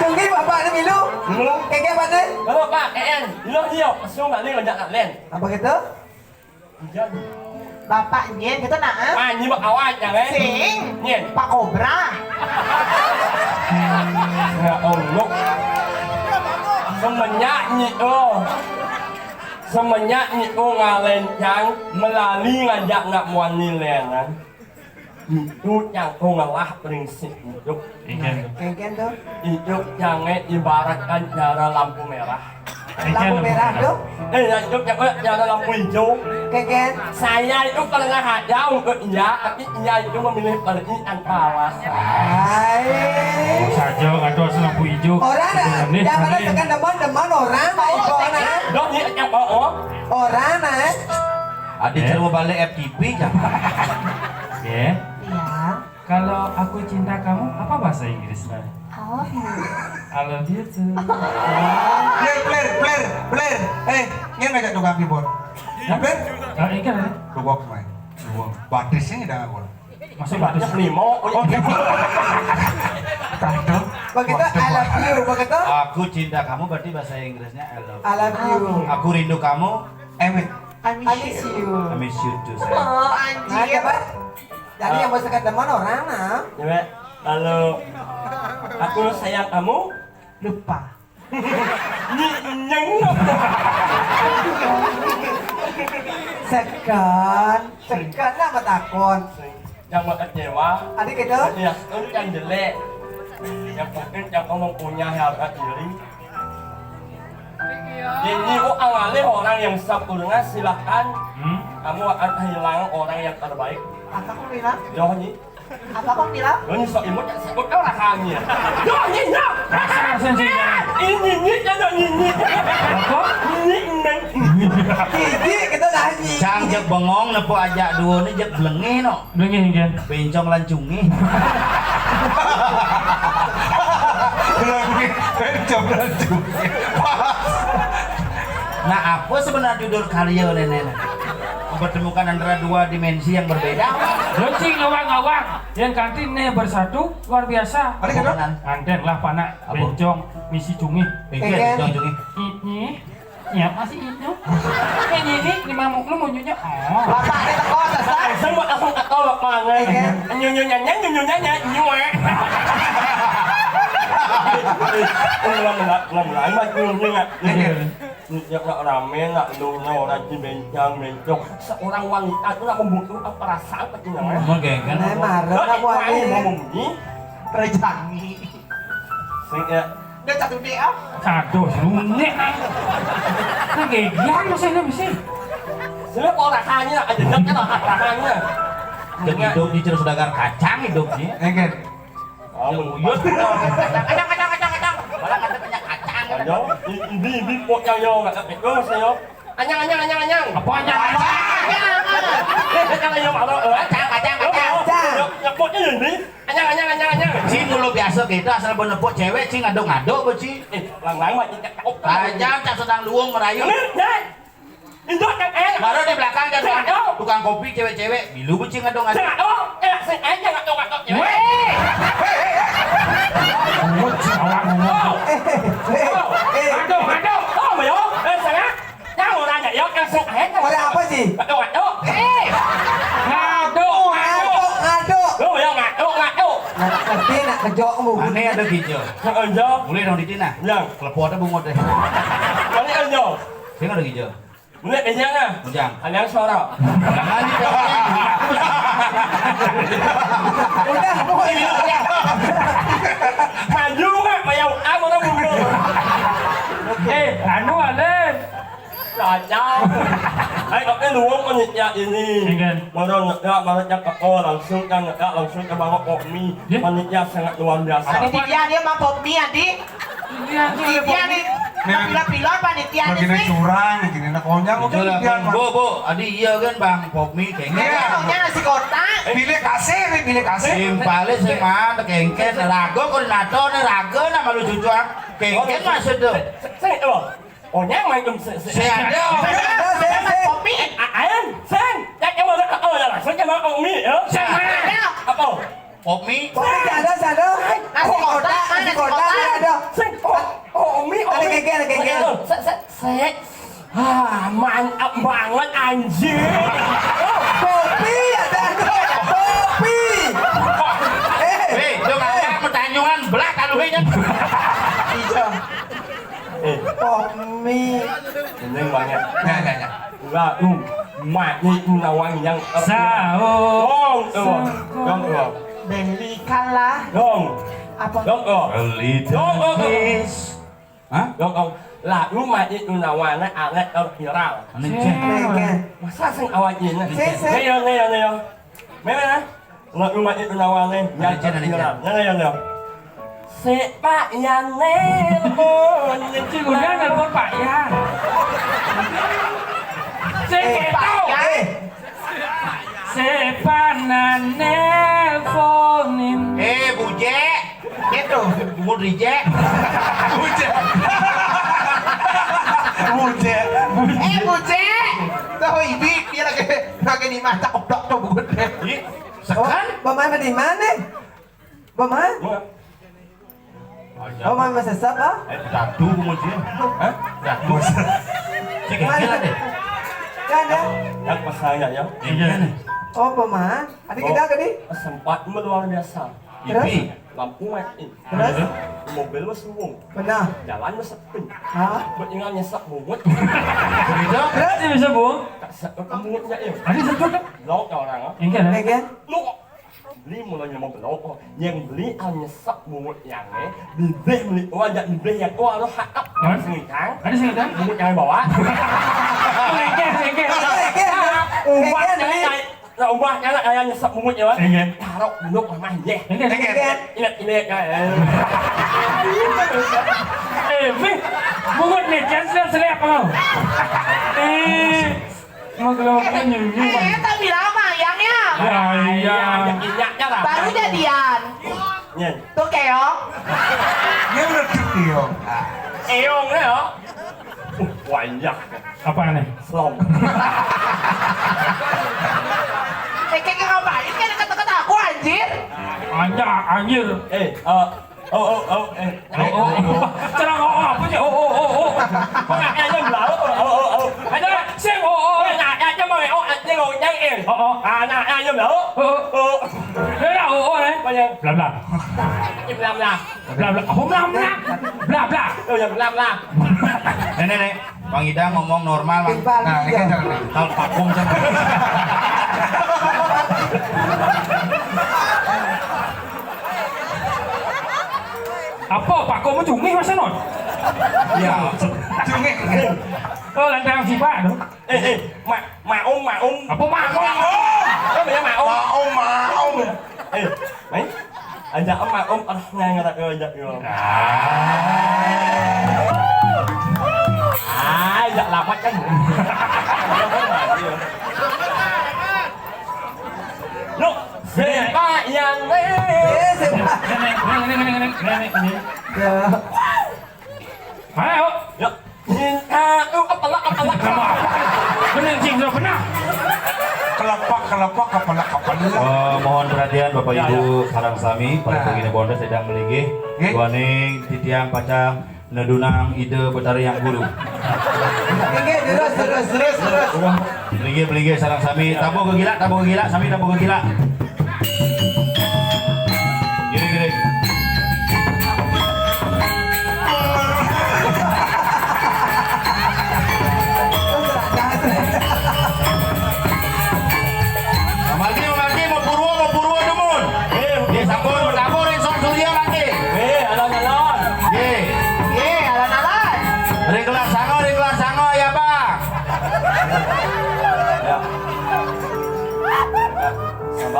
Cungkih bapaknya milu. Milu. Keke apa nih? Halo, Pak, E N. Milu, milu. Langsung balik ngajak lain. Apa gitu? Hujan. Bapak nyen gitu nah. Ah, ini bak awak jangan. Sing. Nyen. Pak Kobra. Ya Allah. Semenjak ni, oh. Semenjak ni, oh, ngalencang melali ngajak nak muani lengan. Itu yang kau ngelah prinsip hidup. Engken. Engken tuh. Hidup jangan ibaratkan cara lampu merah. Lampu merah tuh. Eh, ya, itu kayak, eh, ada lampu hijau. Keken. Saya itu pernah ada untuk iya, tapi iya itu memilih pergi tanpa alasan. Hai. Saja nggak tahu lampu hijau. Orang ada. Jangan ada tekan depan, depan orang, Pak Ibu, nah. Dok, iya, iya, oh, oh. Orang, nah. Adi, eh? Cara mau balik F T P, jangan. Ya. Iya. Kalau aku cinta kamu, apa bahasa Inggrisnya? I love you. I love you too. Plir, plir, plir, plir. Eh, ini ngajak tukang keyboard. Plir? Ah, ini kan ada. Dugok, main. Dugok. Batisnya udah aku. Masuk batis. Limo. Oh, begitu, I love you, begitu. Aku cinta kamu berarti bahasa Inggrisnya I love you. I love you. Aku rindu kamu. I miss you. I miss you too, sayang. Oh, anjir. Nah, coba. Jadi yang mau sekat teman orang, nah. Coba, kalau aku sayang kamu, lupa. Ni, nyeng. Sekat, sekat lah, takon. Yang mau kecewa. Ada gitu? Iya, itu yang jelek. Yang penting yang kamu punya harga diri. Ini, oh, awalnya orang yang sempurna, silakan. Hmm? Kamu akan kehilangan orang yang terbaik. Apa kau bilang? Johnny. Apa kau bilang? Johnny sok imut, sok kau rahannya. Johnny, no! Dasar sensei. Ini, ini, ada ini. Apa? Ini, ini. Ini, kita dah ini. Cang, jek bengong, nepo aja dua ni, jek belengeh, no. Bengih, kan? Bencong lancungi. Bengih, bencong lancungi. Nah, apa sebenarnya judul karya nenek? Mempertemukan antara dua dimensi yang berbeda. Lancing ngawang-ngawang, yang kantin nih bersatu luar biasa. Ada kan? Anten lah panak, apa? Bencong misi cungi. Bencong cungi. Ini. Ya, masih itu. Kayak gini, di mamuk lu munculnya. Oh. Bapak ada teko, selesai. Saya buat aku tak tahu apa, kan? Iya. Nyunyunya, nyunyunya, nyunyunya. Ulang, ulang, ulang, ulang, ulang, nyunyunya. Iya. Ya, nak rame, nak lu, nak orang di bencang, bencong. Seorang wanita itu nak membutuhkan perasaan, betul nggak? Emang genggan. Nah, marah, nak wanita. Ngomong ini. Perjangi. Sing, ya. Dia satu D, ah. Aduh, lunyek, ah. Nah, gegian masih ini, masih. Sini kok rasanya, aja jawabnya lah, rasanya. Yang hidup di cerus dagar kacang hidupnya. Enggak. Oh, mengguyur. Kacang, kacang, kacang, kacang. Malah kata banyak kacang. Ayo, i-, ini, ini pokoknya yo, nggak kepikir saya. Anyang, anyang, anyang, anyang. Apa anyang? Anyang. Kacang, ayo, malu, eh. Kacang, kacang, kacang. Nyebutnya ini. Anyang, anyang, anyang, anyang. Cing, lu biasa gitu, asal bener nepuk cewek, cing, ngaduk-ngaduk, bu, cing. Eh, lang-lang mah, cing, cakep. Aja, cak sedang luwung merayu. Ini, ya. Induk, cak, eh. Baru di belakang, cak, tukang, tukang kopi, cewek-cewek. Milu, bu, cing, ngaduk-ngaduk. Cak, oh, eh, sing, eh, cak, ngaduk-ngaduk, cewek. Weh! Ngomong, cing, awak ngomong. Oh. Eh, eh, eh. Aduh, aduh. Oh, mayo. Eh, saya. Yang orang nggak, ya, langsung aja. Orang apa sih? Waduh, waduh. Eh. Nah, Ane ada gija. Heeh, Jo. Mulai dong di Cina. Yang. Kelepote bungut deh. Mana yang Jo? Sing ada gija. Mulai aja nah. Ujang. Ada yang soro. Jangan di. Udah, pokoknya. Maju nggak? Payau, ah, mana mundur? Eh, anu ada. Kacau. Ayo, oke, luang panitia ini. Enggak. Mana nggak, mana cakap, oh, langsung kan nggak, langsung ke bawah kok mi. Ya. Panitia sangat luar biasa. Panitia dia mah Pop Mie, Adi. Iya, dia nih. Nah, pila-pila panitia nih sih. Curang, gini, nah, konyol. Itulah, dia, Bang. Bu, Bu, Adi, iya kan, Bang, Pop Mie, kayaknya. Iya, maunya nasi kotak. Pilih kasih, nih, pilih kasih. Simpale sing mana, kengken, rago, koordinator, nih, rago, nama lu cucu, ah. Kengken maksud tuh. Sing, sing, sing, oh. Oh, nyang main kem se-, se-, saya ada. Saya ada, saya, saya. Kopi. A-, ayan, sing. Ya, ya, mana, oh, ya, langsung ke Bang Umi, ya. Saya mana? Apa? Pop Mie. Pop Mie, saya ada, saya ada. Nasi kotak, nasi kotak, saya ada. Sing. Oh, oh, Umi, ada Umi. Keke, ada keke. Oh, se-, se-, se-, ah, mantap banget, anjir. Kopi, ada, ada. Kopi. Eh, eh, dong, ada pertanyaan, belah, kaluhenya. Iya. Eh. Pop Mie. Ini banyak. Nah, nah, nah. Lalu, maknya itu nawang yang, eh, Sao. Dong, dong, dong, dong. Belikanlah. Dong. Apa? Dong, dong. Beli dong, dong, dong. Hah? Dong, dong. Lalu, maknya itu nawangnya anak terviral. Ini cek. Cek. Masa sing awak ini? Cek, cek. Neo, neo, neo. Mana? Nggak, rumah itu nawane. Ada Jen, ada Jen. Nggak, nggak, nggak. Si Pak Yan nelpon. Cik Uda nelpon Pak Yan. Si Eh, Pak Keto. Yan. Si Panan nelponin. Eh, Bujek. Gitu. Umur Rije. Bujek. Bujek. Eh, Bujek. Tahu ibi, dia lagi, lagi di mata keblok tuh, Bujek. Ih. Sekan? Oh, Bang Mamat di mana? Bang Mamat? Gua. Oh, Mamat sesat, ah? Eh, dadu kemudian. Hah? Dadu. Cek gila deh. Kan ya? Yang pas saya ya. Iya. Oh, Bang Mamat. Ada kita tadi? Sempat luar biasa. Terus? Ipi. Lampu mati. Terus? Mobil wis suwung. Benar. Jalan wis sepi. Hah? Buat tinggal nyesek bungut. Gitu? Terus? Ini bisa, Bu? Tak se-, ke mulutnya, ya. Ada sesat? Lo orang, ah. Enggak, enggak. Lu beli mulanya mau belok, yang beli hanya sek bungut yang, eh, bibih beli, oh, ada bibih yang, oh, harus hakap. Hah? Sengitang. Ada sengitang? Bungut yang bawa. Enggak, enggak. Ubah, enggak, jangan, enggak. Nah, ubah, jangan, kayak nyesek bungut ya, Bang. Enggak. Taruh dulu, Mama, ya. Enggak, enggak. Ingat, ingat, ya. Eh, Bing, bungut nih, jangan seriak-seriak, Bang. Eh. Mau keluar kan nyunyum. Eh, tapi lama yang ya. Ya, iya. Baru jadian. Nyen. Tuh keong. Ini udah keong. Eong ya. Uh, banyak. Apa nih? Slong. Eh, kayak ngapain kan kata-kata aku, anjir? Anjir, anjir. Eh, eh, Oh, oh, oh, eh. Oh, oh, oh. Cerang, oh, oh, apa sih? Oh, oh, oh, oh. Kok nggak kayaknya belaut? Oh, oh, oh, oh. Ada sing, oh, oh. Eh, nggak kayaknya mau, oh, anjing, oh, yang, eh. Oh, oh. Ah, nah, ah, yang belaut. Oh, oh. Oh. Ya, ya, oh, oh, eh. Apa yang? Bla, bla. Ini bla, bla. Bla, bla. Oh, bla, bla. Bla, bla. Oh, yang bla, bla. Nenek, nenek. Bang Ida ngomong normal, Bang. Nah, ini kan jangan. Kalau pakung, jangan. Apa? Pakung cungih, masa, Non? Iya, cungih. Oh, lantang sipak, tuh. Eh, eh, ma-, maum, maum. Apa maum? Maum. Oh, iya, maum. Maum, maum. Eh, mai. Ajak emak, om, ah, nggak ngerti, ajak, yo. Ah. Ah, ajak lamat kan. Lu, siapa yang, eh? Eh, siapa? Nenek, nenek, nenek, nenek, nenek, nenek. Ya. Mana, oh? Ya. Cinta, oh, kepala, kepala. Benar, cing, udah benar. Kelepak, kelepak, kepala, kepala. Eh, mohon perhatian Bapak Ibu, sareng sami, para pengguna bonda sedang melinggih. Nggih. Duaning titiang pacang nedunang ide Betari Yang Guru. Nggih, terus, terus, terus, terus. Melinggih, melinggih, sareng sami. Tabuh gegila, tabuh gegila, sami tabuh gegila. Gini, gini.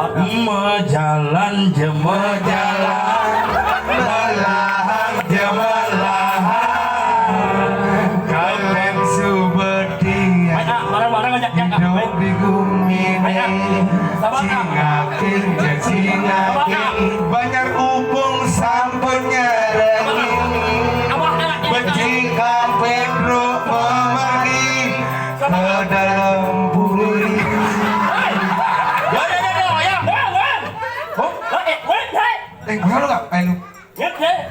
Mejalan je mejalan, melahang je melahang, kampén subetian hidup di gumi né. Cingaking je cingaking, banjar ubung sampun nyarengi, becik kampén truk memargi ke dalam buri. Oh, eh, ngono nggak? Ayo.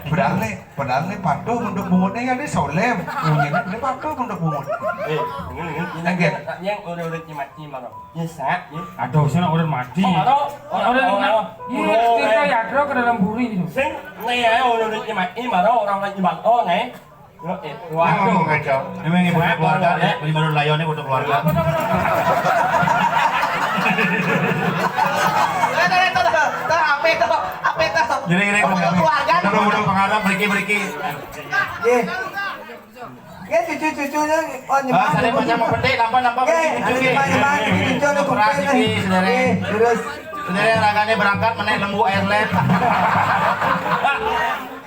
Padahal né, padahal né patuh untuk bungut né, ya, né solem. Bungut né patuh untuk bungut. Eh, ini, ini, ini. Yang urut-urut mati, maro. Ya, sangat, ya. Aduh, sing urut mati. Oh, maro. Urut, urut, urut. Iya, kita ya, Bro, ke dalam buri gitu. Sing, né, ya, urut-urut mati, maro, orang lagi bangko, né. Yo, eh, waduh. Ngomong aja. Emang ibu keluarga, ya, lima ratus layone foto keluarga. Tuh, tuh, tuh, tuh, apa itu? Apa itu? Jadi, ini foto keluarga. Foto, foto pengarap, beriki, beriki. Nggih. Nggih, cucu-cucune, oh, nyembah. Ah, saya macam mau petik, napa, napa, nggih, beriki, beriki. Nyembah, nyembah, cucu-cucune, operasi, kumpul, nggih, saudara. Nggih, terus. Saudara, ragane berangkat menek lembu airline.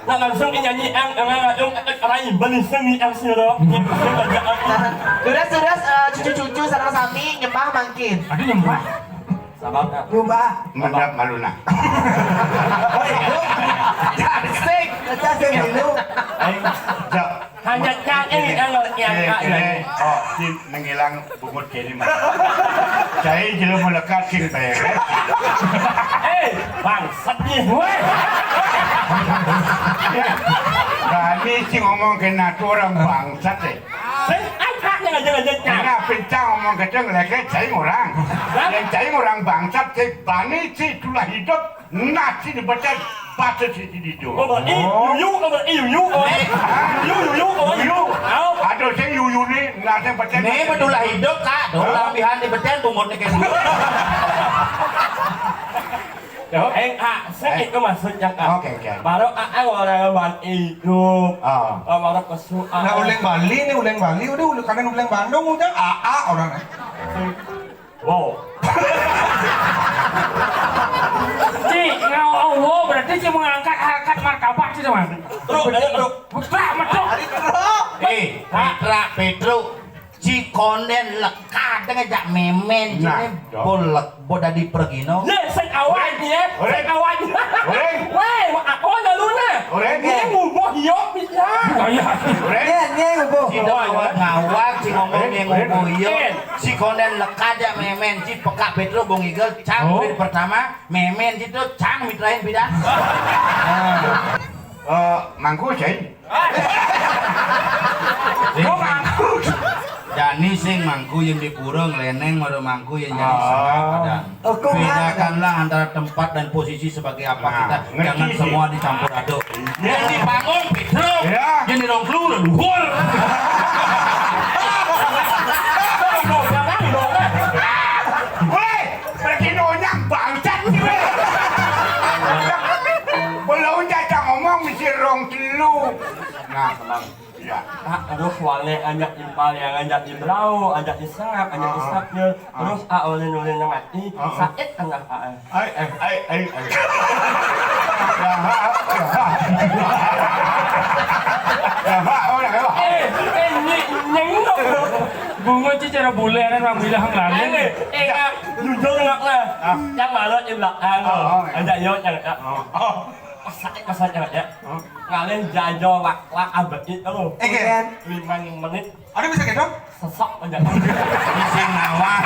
Nah, langsung nyanyi ang, ang, ang, ang, rai, bani seni ang siro. Terus, terus, eh, cucu-cucu sareng sami nyembah mangkin. Aduh, nyembah. Sabar, Kak. Nyembah. Mendap maluna. Woi, lu. Cantik. Aja sih dulu. Ayo. Jok. Hanya nyanyi, eh, eh, eh, oh, sing ngilang bungut kene mah. Cai jero melekat sing beres. Eh, bangsat nih, woi. Bani sing ngomong kena tuh orang bangsat, eh. Sing angkatnya aja, aja, Cang. Nah, pincang ngomong kecil lagi, cai ngurang. Hah? Yang cai ngurang bangsat, cai bani, cai tulah hidup. Nah, sini becen, patut sini di do. Oh, berarti yuyu, oh, berarti yuyu, oh. Yuyu, yuyu, oh, yuyu. Au. Aduh, sing yuyu ni, nah, sing becen. Ni betulah hidup, Kak. Dolang bihan di becen, bungut ni kayak dulu. Yo, eh, ah, sing itu maksudnya, Kak. Oke, oke. Baru, ah, ah, orang Bali itu. Ah. Oh, baru kesu-, ah. Nah, uling Bali ni, uling Bali, udah, udah, kadang uling Bandung, udah, ah, ah, orang. Wow. Ci, ngau, oh, wow, berarti ci mengangkat harkat martabat ci, teman. Truk, ayo, truk. Putra, metruk. Ari truk. Eh, Petra, Petruk. Ci konden lekadeng ajak memen, ci. Nah, ini dong. Bolek, bo dadi pergino. Nih, sing awal, ya. Sing awal. Weh, aku ada luna. Ini ngubuh, yo, bisa. Oh, iya. Nih, nih, ngubuh. Ci dong awak ngawak, ci ngomong, nih, ngubuh, yo. Si konden lekad ya memen, ci pekak Petro bung igel, cang duit pertama, memen ci tu, cang mitrain pidan. Eh, mangku, cai. Gua mangku. Jani sing mangku yang di pura, ngeleneng, baru mangku yang jadi sengak, padang. Bedakanlah antara tempat dan posisi sebagai apa kita, jangan semua dicampur aduk. Yang dibangun Petro, yang dirongklu leluhur. Weh, berarti nonyang bangsat ni, weh. Belum jajang ngomong mesti rong telu. Nah, Bang. Iya. Ah, terus wale anjak impal yang anjak imbrau, anjak isengak, anjak isengak. Terus ah, oleh nulin mati, sakit tengah ah. Ai, ai, ai, ai, ai. Ya, ha, ya, ha. Ya, ha, oh, ya, ha. Eh, eh, ni, nyengok. Bungut ci cara bule, kan, orang bilang lain. Eh, eh, jujur ngak lah. Yang malu di belakang. Oh, oh, ya. Anjak yo, yang, ya. Oh, oh. Sakit, sakit, ya. Oh. Ngalih jajo wak, wak abet itu. Eh, kan? Lima menit. Ada bisa gitu? Sesek aja. Sing nawah.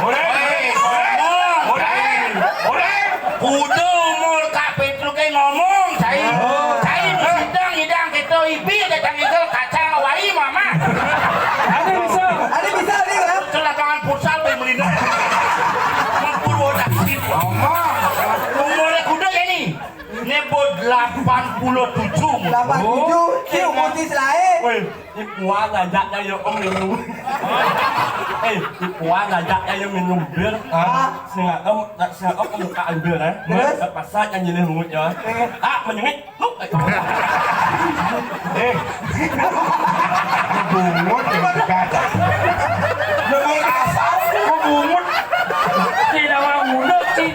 Oleh. Hei, ngomong. Oleh. Oleh. Kudu umur Kak Petro ke ngomong, cai. Oh. Cai sidang idang kita ibi ada tang igel kacang wai mama. Ada bisa. Ada bisa, ada, ya? Ke lapangan futsal di Melino. Mempur bodak sini. Ngomong. Umurnya kuda ya nih. Nyebut delapan puluh tujuh. Delapan tujuh, cium putih selain. Woi, ipuan aja ya, Om, minum. Eh, ipuan aja ya, minum bir. Ah. Sing Om, sing Om buka bir, eh. Terus? Pasal yang jenis mulut ya. Eh. Ah, menyengit. Lu, eh. Eh. Bungut, ya, kata. Bungut asal. Bungut. Tidak mau mulut, sih.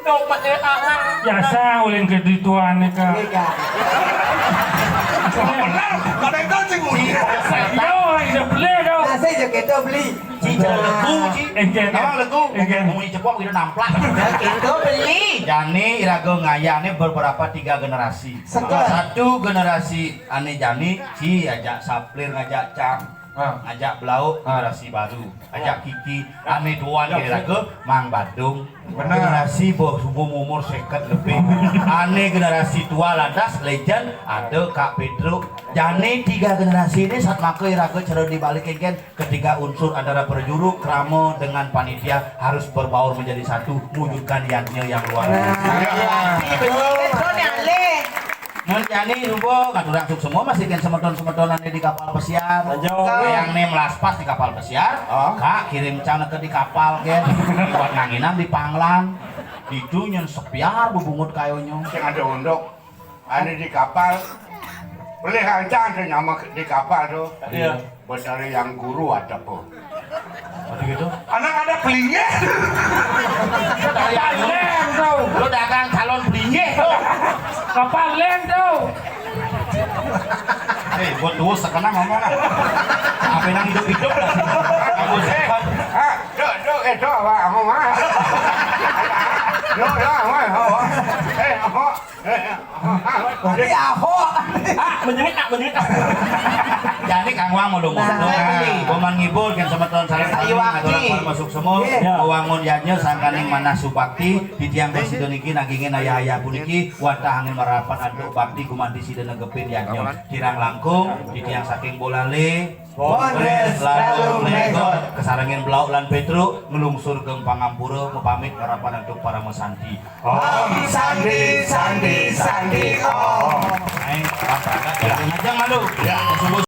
Dompet, eh, ah, ah. Biasa ulin ke dituan ni ka. Iya, Kak. Bener, kadang kan sing unik. Saya, iya, udah beli dong. Masih juga itu beli. Ci, jangan legu, Ci. Enggak. Nama legu? Enggak. Muni cepok, udah namplak. Nah, itu beli. Jani, iraga ngayah ni beberapa tiga generasi. Sekel. Satu generasi ane jani, ci ajak saplir, ngajak cang. Ah. Ngajak Blau, ah, generasi baru. Ajak Kiki, ane tuan, ya, kira-kira Mang Badung. Benar. Generasi boh, umur, umur seket lebih. Ane generasi tua lantas, legend, ada Kak Pedro. Jani tiga generasi ini saat maka iraga cara dibalik, kan, ketiga unsur antara perjuru, krama, dengan panitia harus berbaur menjadi satu, wujudkan yadnya yang luar biasa. Nah, iya. Pedro ni alih. Mun jani rupa, ngaturang suksma, masih kan semeton-semeton ane di kapal pesiar. Lanjut. Yang ni melaspas di kapal pesiar, ah, Kak, kirim cang ke di kapal, kan. Buat nganginan di Panglang. Itu nyen sepiar bebungut kayunya. Sing ada unduk. Ane di kapal. Boleh ancang tu nama di kapal tu. Iya. Betara yang guru ada apa? Ada gitu? Anak ada pelinggih. Kapal lem tu. Lu dagang calon pelinggih tu. Kapal lem tu. Eh, buat dua sekena ngomong lah. Apa yang hidup-hidup lah. Kamu sehat. Ha, duk, duk, eh, duk, awak, ngomong, ha. Duk, duk, awak, awak. Eh, awak. Eh, awak. Tapi Ahok. Ah, menjerit, ah, menjerit, ah. Jadi kang wang mulu. Nah, nah, beli. Boman ngibul kan semeton sareng sami. Ayo, Aki. Ngaturang parama suksma. Iya. Mawangun yadnya sangkaning manah subakti, titiang prasida niki nagingin ayah-ayah puniki wantah angin marapat antuk bakti gumanti sida negepin yadnya. Kirang langkung, titiang saking Bolale, Bondres, Lalu, Lalu, Legot, Legot. Kasarengin Blau lan Petruk, nglungsur geng pangampura, mapamit marapat antuk parama santi. Om Santi, Santi, Santi, Om. Ayo, Pak Pragat, ya. Ngajeng malu. Ya. Subuh